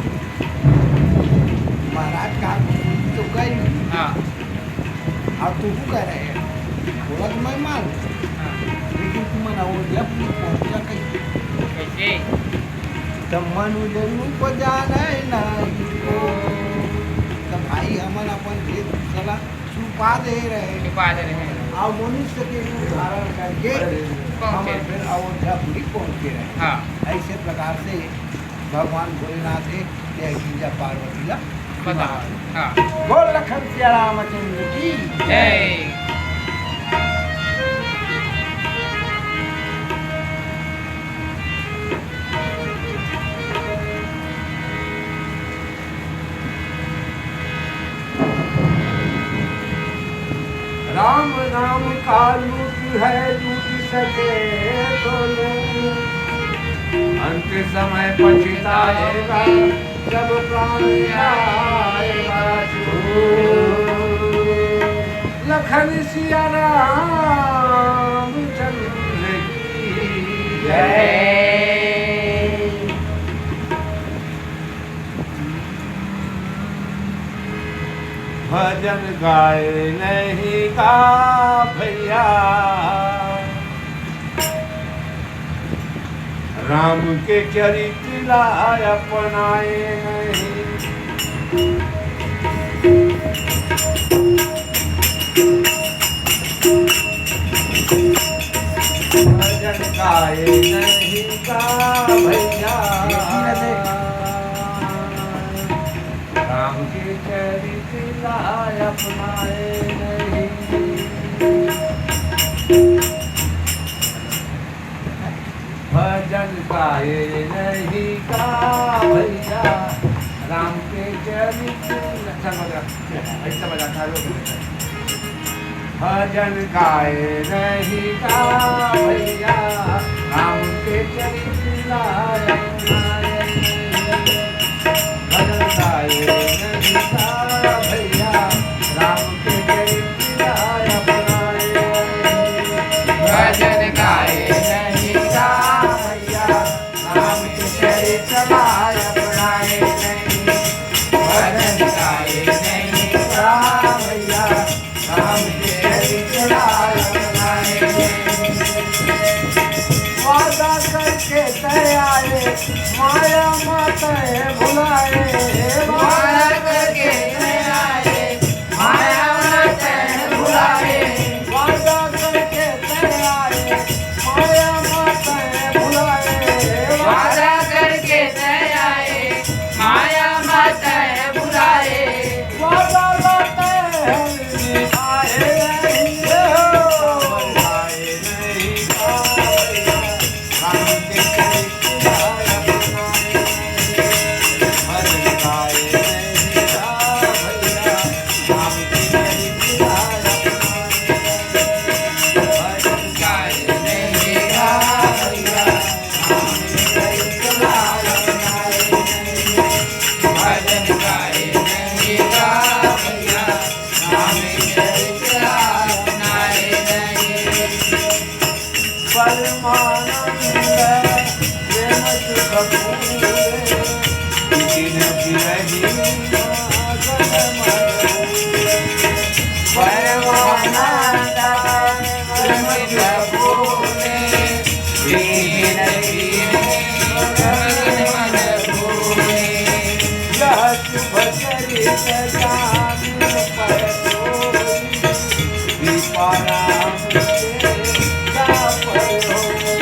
महाराज काग भुसुंडी तो गई। हाँ। अब तू कह रहे हैं, बोला तो मैं मान लूँ। हाँ। लेकिन तुम मन अयोध्या पुरी पहुँचा कैसे? कैसे? त मनुज रूप जाने नहीं को। त भाई, हमन अपन वेशभूषा ला छुपा दे रहे। छुपा दे रहे। और मनुष्य के रूप धारण करके पहुँचे। हमन फिर अयोध्या पुरी पहुँचे रहे। हाँ। ऐसे प्रकार से भगवान भोलेनाथ हे, ते गिरजा पार्वती ला बता। हाँ। बोल लखन सिया रामचंद्र की जय। राम नाम का लूट है, लूट सके तो लूट। अंत समय पछताएगा, जब प्राण जाएगा छूट। लखन सिया रामचंद्र की जय। भजन गाए नहीं गा भैया, राम के चरित ला अपनाए नहीं। भजन गाए नहीं गा भैया, राम के चरित ला अपनाए नहीं। भजन गाए नहीं गा भैया, राम के चरित। अच्छा बजा, ऐसा बजा, चालू कर। भजन गाए नहीं गा भैया, राम के चरित ला अपनाए नहीं। भजन गाए नहीं गा भैया, राम के चरित ला परमानंद प्रेम सुख फूले, बिन बिरही मगन मन फूले। परमानंद प्रेम सुख फूले, बिन बिरही मगन मन फूले। यह शुभ चरित जान पर कोई, कृपा राम के जा पर होई।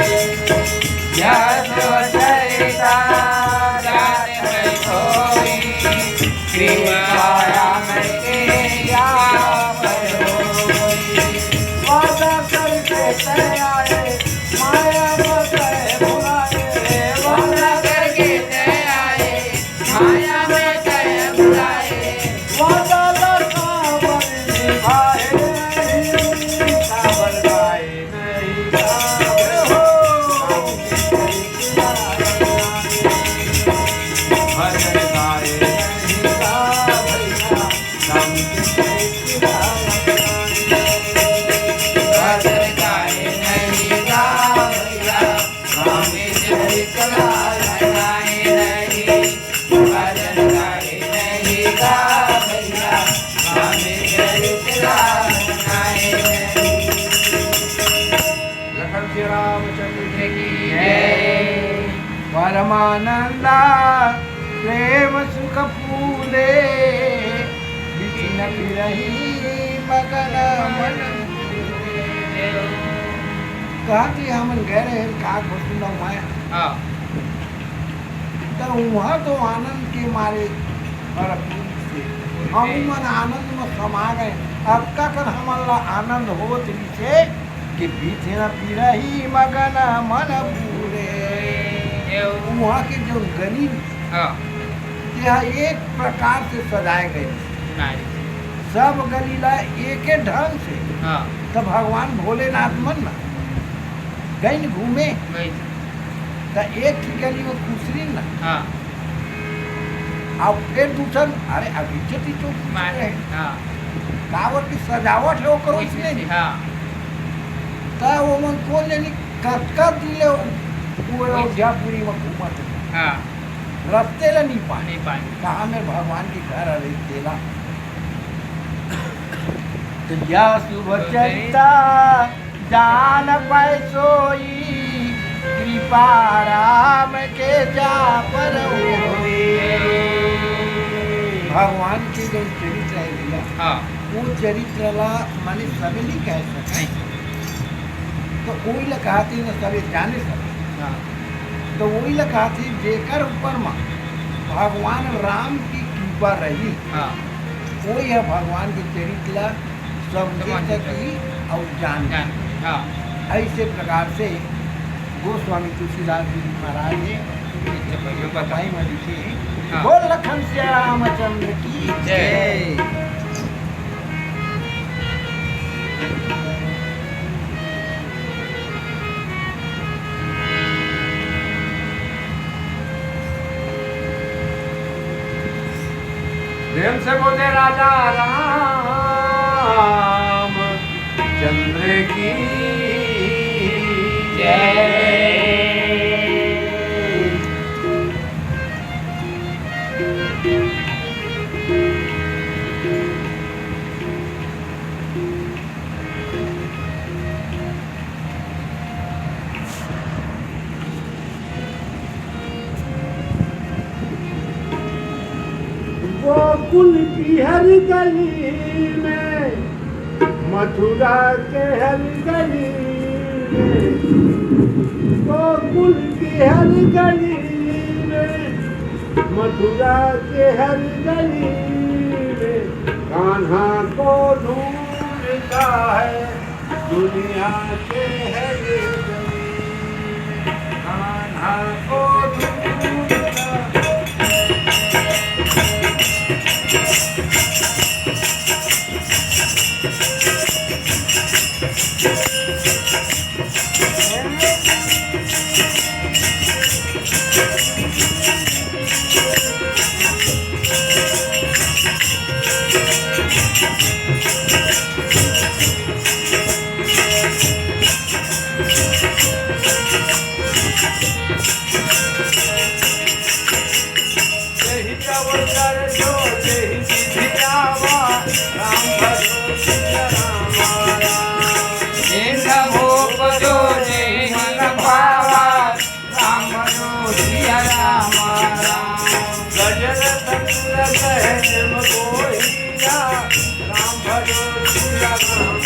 यह शुभ चरित जान पर कोई, कृपा राम के जा पर होई। वादा करके तैं आए, माया में तैं भुलाए। वादा करके तैं आए, माया में तैं भुलाए। वादा ला काबर निभाए नहीं, काबर गाए नहीं गावे हो। भजन गाए नहीं गा भैया, राम के चरित ला। भजन गाए नहीं गा भैया, राम के चरित ला गाए नहीं। भजन गाए नहीं गा भैया, राम के चरित ला गाए नहीं। लखन श्री रामचंद्र की जय। परमानंदा प्रेम सुख फूले, बिन बिरही मगन मन। कहा कि हमन गए रहे का घोषणा माया। हाँ। त उहाँ तो आनंद के मारे हरपुर से हम मन आनंद में समा गए। अब का कर हमन ला आनंद होत रिसे कि बिन बिरही मगन मन फूले। उहाँ के जो गली, हाँ। यह एक प्रकार से सजाए गए। नहीं। सब गली ला एक ढंग से। हाँ। तो भगवान भोलेनाथ मन ना गइन घूमे। गइन। त एक ठी गली में खुसरिन ना। हाँ। अब फिर दूसर, अरे, अभी जो ती चौक मारे, रहे। हाँ। काबर की सजावट है, ओकर वैसे उसने से, नहीं। हाँ। त वो मन कोन जानी कतका दिन ले वो वही। अयोध्यापुरी में घूमत है। हाँ। रस्ते ला नहीं पाए। नहीं पाए। कहाँ में भगवान की घर हरे तेला। तो यह शुभ चरिता जान पाए सोई, कृपा राम के जा पर होई। भगवान के जो चरित्र है भैया, हाँ। वो चरित्र ला माने सभी नहीं कह सकते। नहीं। तो वही ला कहा थी ना, सभी जाने सके। हाँ। तो वही ला कहा थी, जेकर ऊपर में भगवान राम की कृपा रही, हाँ। वही है भगवान के चरित्र ला समझ समझ सकी सकी। और जान जान, सकी। हाँ। ऐसे प्रकार से गोस्वामी तुलसीदास जी महाराज ने ये चपैया बताई में लिखे हैं। हाँ। बोल लखन श्याम रामचंद्र की जय। जय। प्रेम से बोले राजा राम चंद्र की जय। गोकुल की हर गली में, मथुरा के हर गली में, गोकुल की हर गली में, मथुरा के हर गली में कान्हा को ढूंढता है दुनिया के हर गली में। कान्हा को ढूंढता जय जय गोहिया, राम भजो सिया राम।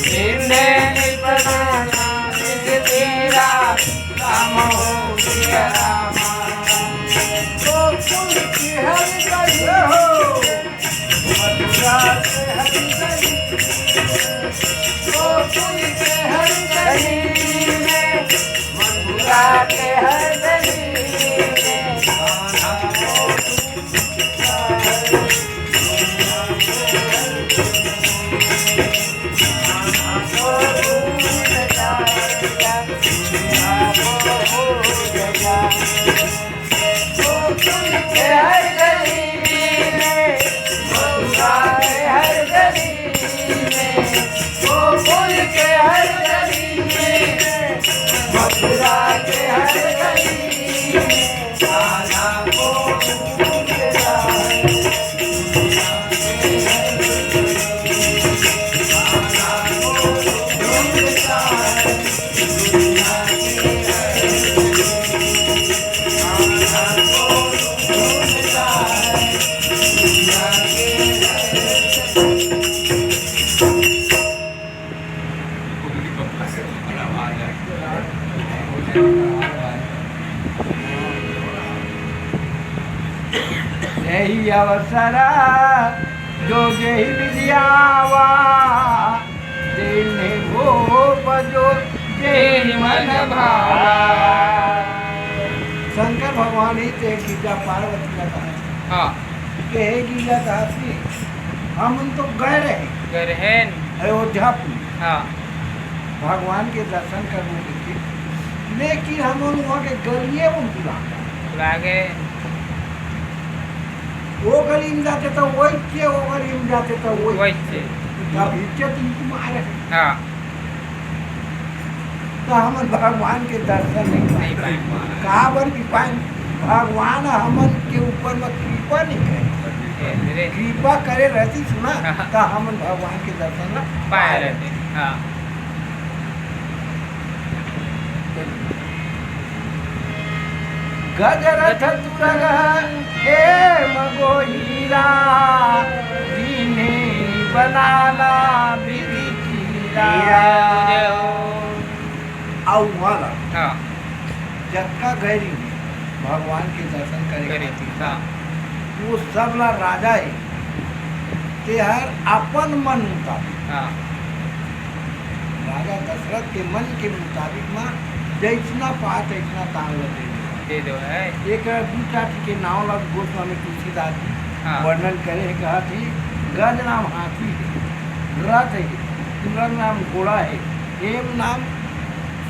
जिन्ने निपनाना निज तेरा, राम हो सिया राम। गोकुल के हरि गली हो, मथुरा के हरि गली। गोकुल के हरि गली में, मथुरा के हरि गली में। यही अवसर जो जेहि विधि आवा, तेहि भोप जो जेहि मन भावा। शंकर भगवान ही ते गिरजा पार्वती ला कहा। हाँ। के हे गिरजा कहा थी, हमन तो गए रहे। गए रहेन। अयोध्यापुरी। हाँ। भगवान के दर्शन करने के लिए, लेकिन हमन वहाँ के गलिये में भुला गए। भुला गए। वो गली में जाते तो वही थे, वो गली में जाते तो वही वही थे। थे। अब इज्जत इनको मारे। हाँ। तो हमन भगवान के दर्शन नहीं पाए। नहीं पाए। काबर नहीं पाए? भगवान हमन के ऊपर में कृपा नहीं करे। ये मेरे कृपा करे रहती सुना, हाँ। तो हमन भगवान के दर्शन ला पाए पाए रहते। हाँ। गजरथ तुरग हेम गोहिरा, दीन्हे बनाना विधि कीरा। जय हो। अउ वाला हाँ। जतका गए रहिन भगवान के दर्शन करे करे, खातिर, हाँ। वो सब ला राजा हे, तेहर अपन मन मुताबिक। हाँ। राजा दशरथ के मन के मुताबिक म जइसना पाए तइसना दान ल दे दे। दे दो है। एक दू चार के नाव ला गोस्वामी तुलसीदास जी हाँ। वर्णन करे हे, कहा थी, गज नाम हाथी हे, रथ हे, तुरग नाम घोड़ा हे, हेम नाम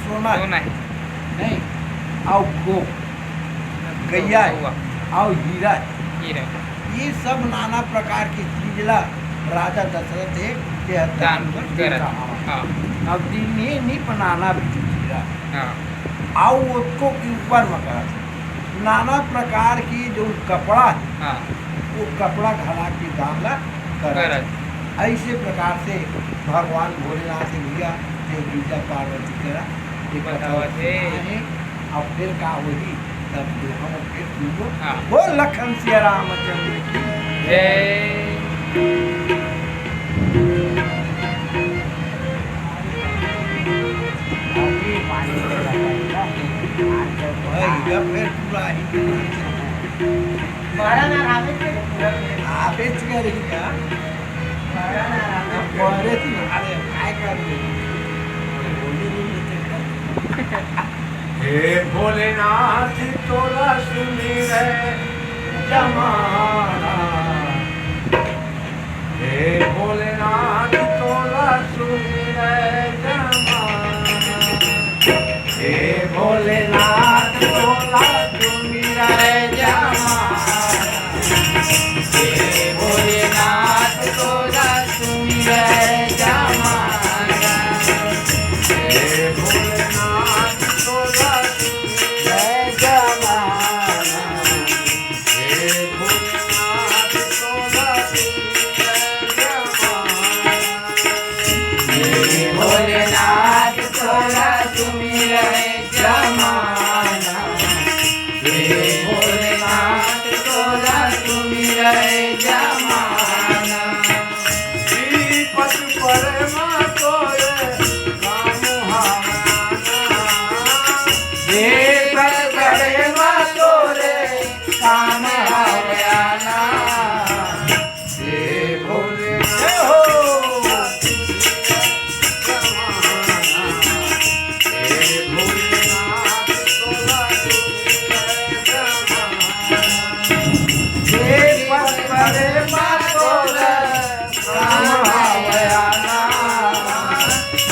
सोना हे। सोना हे। नहीं, अउ गो, गइया हे, गउवा। अउ हीरा हे। हीरा। ये सब नाना प्रकार के चीज ला राजा दशरथ हे, ते ह दान दान करत। करत। हाँ। अब दीन्हे निप नाना विधि कीरा। हाँ। अउ ओतको के ऊपर म कहत हे, नाना प्रकार के जो कपड़ा हे, हाँ। वो कपड़ा घला के दान ला करत। करत। ऐसे प्रकार से भगवान भोलेनाथ से भैया, ये गिरजा पार्वती करा, ये बतावत कथा हे। सुना हे। अब फिर का होही, तब जो हम फिर सुनबो। हाँ। बोल लखन सिया रामचंद्र की जय। भाई, जब फिर पूरा ही आवेच करी का? अब बोले थी, अरे, काय कर दे? हे भोलेनाथ तोला सुमिरे जमाना, हे भोलेनाथ तोला सुमिरे जमाना, हे भोलेनाथ तोला सुमिरे जमाना, हे भोलेनाथ तोला सुमिरे जमाना, हे भोलेनाथ तोला सुमिरे जमाना, हे भोलेनाथ तोला सुमिरे जमाना, हे भोलेनाथ तोला सुमिरे जमाना, हे भोलेनाथ तोला सुमिरे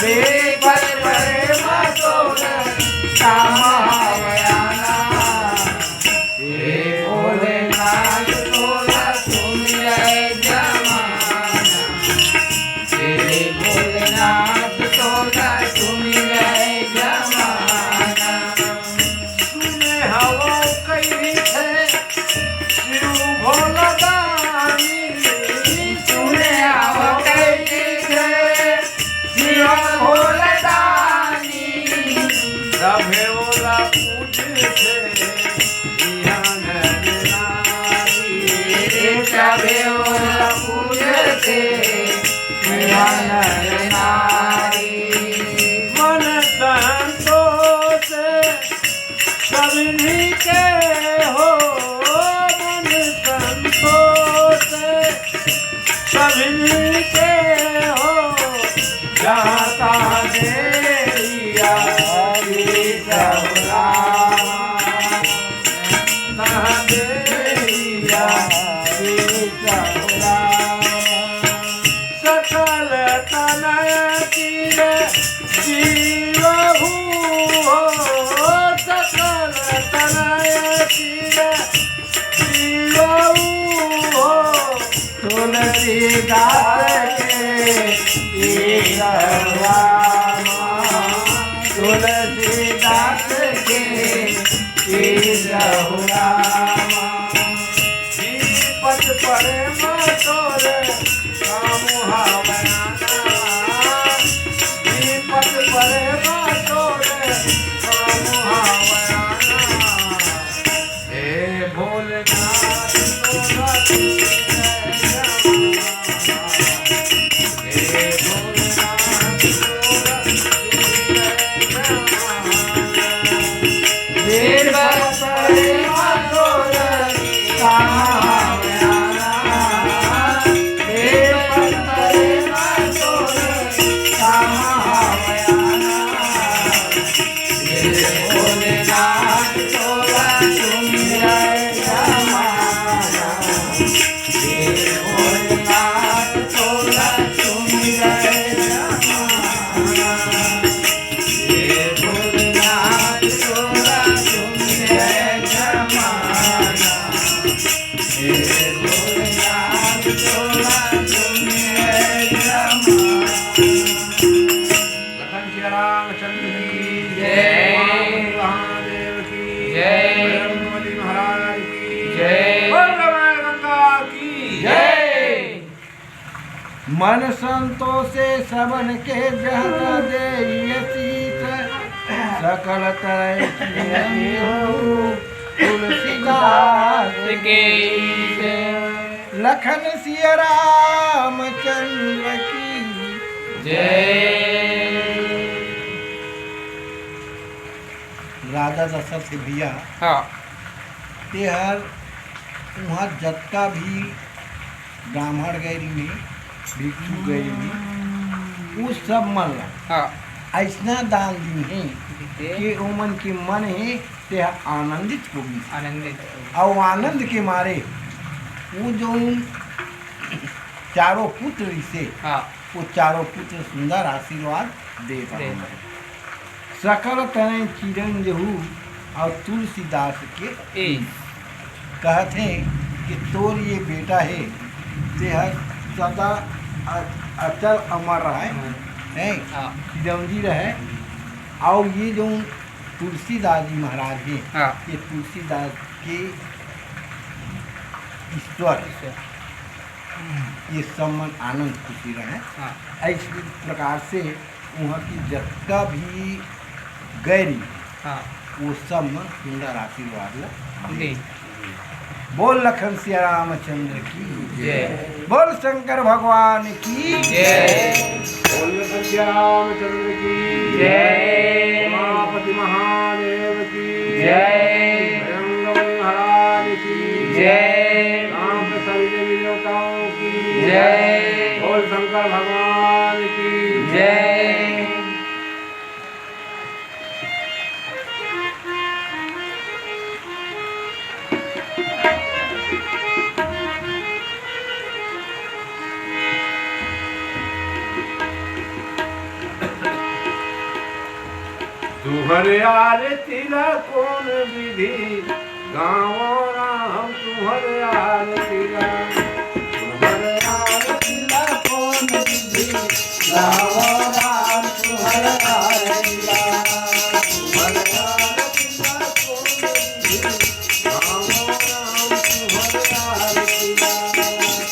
बेपत परे म तोर काम हवय आना। हे भोलेनाथ तोला सुन ले जमाना। हे भोलेनाथ तोला सुन ले जमाना। सुने हवो कहिथे शिव भोला दानी। सुने हवो कहिथे शिव भोला दानी। सभे ओला पूजथे इहाँ नर नारी। सभे ओला पूजथे इहाँ नर नारी। मन संतोष सभिनी के हो, मन संतोष सभिनी के हो, जहाँ तहाँ देहिया की सहुरा, तहाँ देहिया की सहुरा। सकल तनय चीर जीवहु हो, सकल तनय चीर जीवहु हो। तुलसीदास के ईसहुआ, तुलसीदास के ईसहुआ। विपत परे म तोरे काम हवय आना। विपत परे म तोरे काम हवय आना। हे भोलेनाथ तोरा हे भोलेनाथ तोरा लखन सिया रामचंद्र की जय। महादेव की जय। बजरंगबली महाराज की जय। बोल रमाय गंगा की जय। मन संतोषे सबन के जहत देई आशीष, सकल तरह की तुलसीदास के। लखन सिया रामचंद्र की जय। राजा दशरथ के भैया, हाँ। तेहर उहाँ जतका भी ब्राह्मण गए रहिन, भिक्षु गए रहिन, उ सब मन ला हाँ। अइसना दान दीन हे कि ओमन के मन हे, तेहा आनंदित होगी। आनंदित होगी। अउ आनंद के मारे वो जउन चारों पुत्र रिसे, हाँ। वो चारों पुत्र सुंदर आशीर्वाद दे दे। सकल तनय चिरंजहू अउ तुलसीदास के ए। कहत हे कि तोर ये बेटा हे, तेहर सदा अ-, अचल अमर रहय, अमर। हैं? हाँ। चिरंजी रहय। अउ ये जउन तुलसीदास जी महाराज हे, हाँ। ये तुलसीदास के ईश्वर, ईश्वर। ये सब मन आनंद खुशी रहय। हाँ। इस प्रकार से उहाँ की जतका भी गए रहिन, हाँ। वो सब मन सुंदर आशीर्वाद ला दे। दे। बोल लखन सिया रामचंद्र की जय। बोल शंकर भगवान की जय। बोल लखन सिया रामचंद्र की जय। उमापति महादेव की जय। बजरंगबली महाराज की जय। गांव के सभी देवी देवताओं की जय। बोल शंकर भगवान की जय। तुंहर आरती ला कोन विधि गावों राम, तुंहर आरती ला। तुंहर आरती ला कोन विधि गावों राम, तुंहर आरती ला।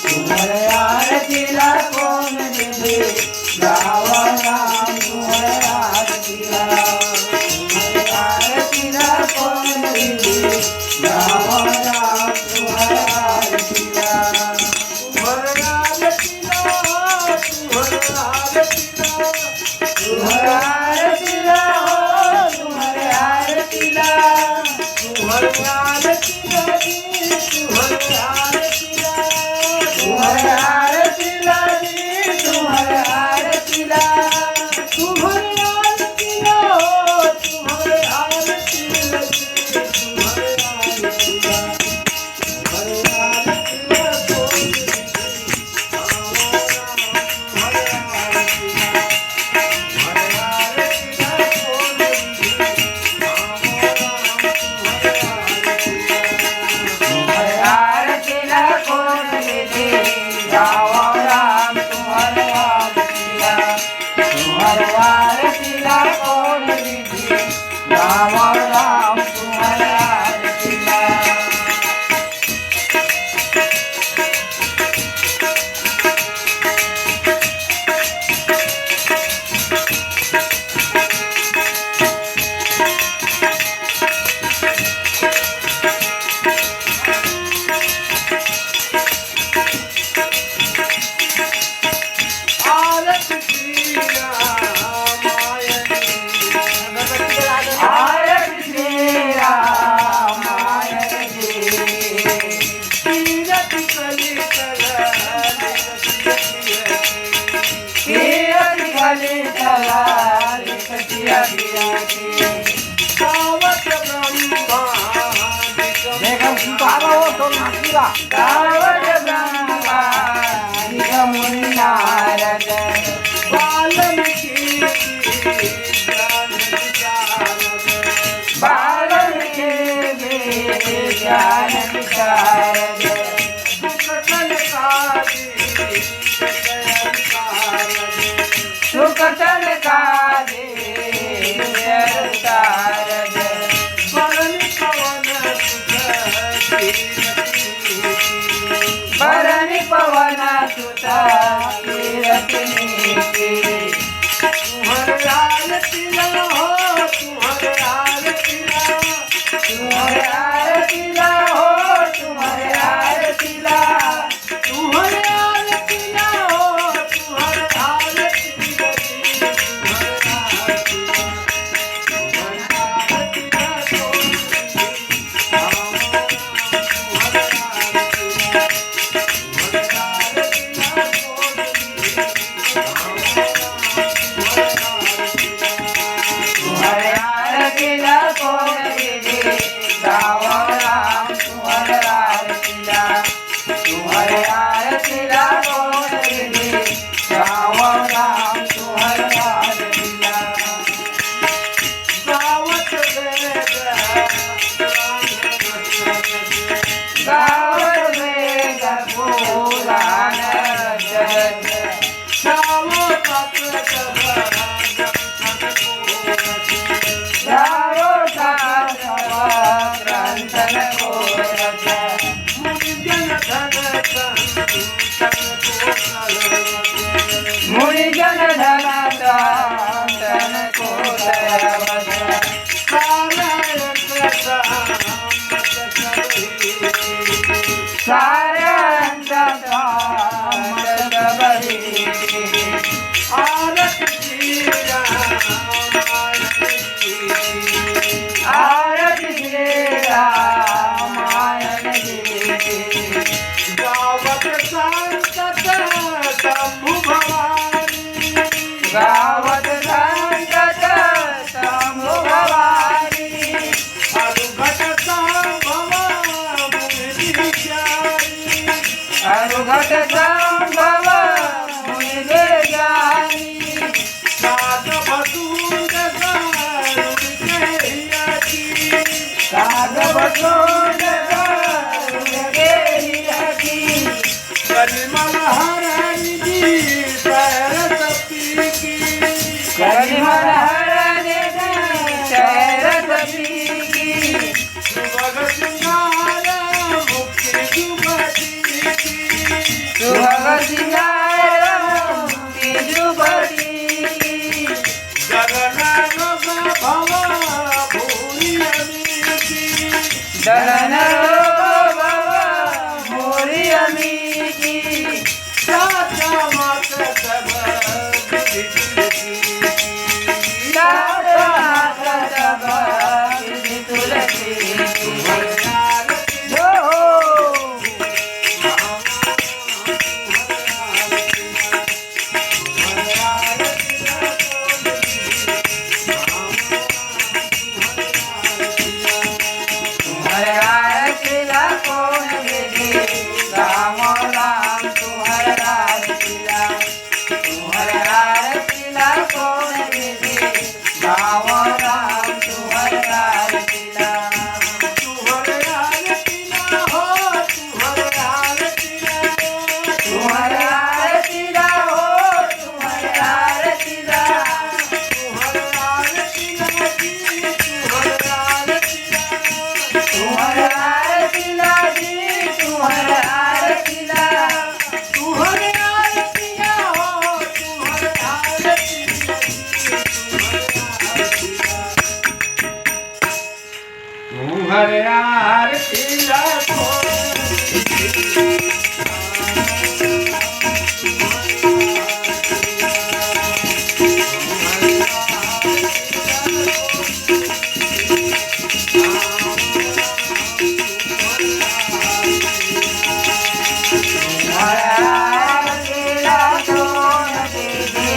तुंहर आरती ला कोन विधि गावों राम, तुंहर आरती ला। तुंहर आरती ला कोन विधि गावों राम, तुंहर आरती ला। तुंहर आरती ला कोन विधि गावों राम, तुंहर आरती ला। तुंहर आरती ला, तुंहर आरती ला। तुंहर आरती ला हो, तुंहर आरती ला। तुंहर आरती ला जी, तुंहर आरती ला। तुंहर आरती ला जी, तुंहर आरती ला। तुंहर आरती ला हो, तुंहर आरती ला जी, तुंहर आरती ला। कलिमल हरन की पैर तपी की। कलिमल हरन की पैर तपी की। सुभग सिंगार मुक्ति जुगति की। सुभग सिंगार मुक्ति जुगति की। गगन रोग भव भूरि अमी की। गगन रोग भव भूरि अमी की। साचा मात सब विधि तुलसी। साचा मात सब विधि तुलसी। हो, हो। तुम्हरे आरती ला कोन विधि गावो राम, तुम्हरे आरती ला, तुम्हरे आरती ला कोन विधि गावो राम, तुम्हरे आरती ला। तुम्हरे आरती ला हो, तुम्हरे आरती ला। तुम्हरे आरती ला हो, तुम्हरे आरती ला। तुम्हरे आरती ला जी, तुम्हरे आरती ला। तुम्हरे आरती ला जी, तुम्हरे आरती ला। तुम्हरे आरती ला हो, तुम्हरे आरती ला जी, तुम्हरे आरती ला। तुम्हरे आरती ला कोन विधि। तुम्हरे आरती ला कोन विधि।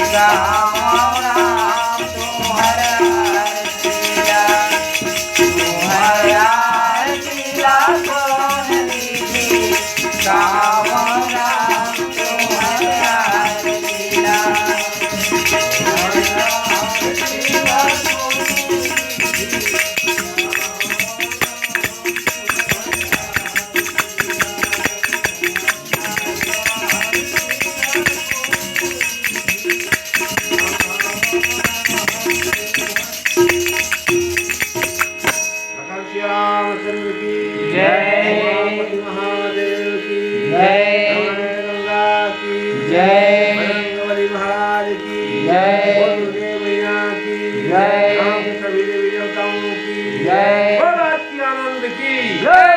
गावो राम तुम्हरे आरती ला, तुम्हरे आरती ला कोन विधि। गावो राम तुम्हरे आरती ला, तुम्हरे आरती ला कोन विधि। भगवान श्री रामचंद्र की जय। उमापति महादेव की जय। रमण गंगा की जय। बजरंगबली महाराज की जय। बोल दुर्गे मैया की जय। गांव के सभी देवी देवताओं की जय। बोल आनंद की जय।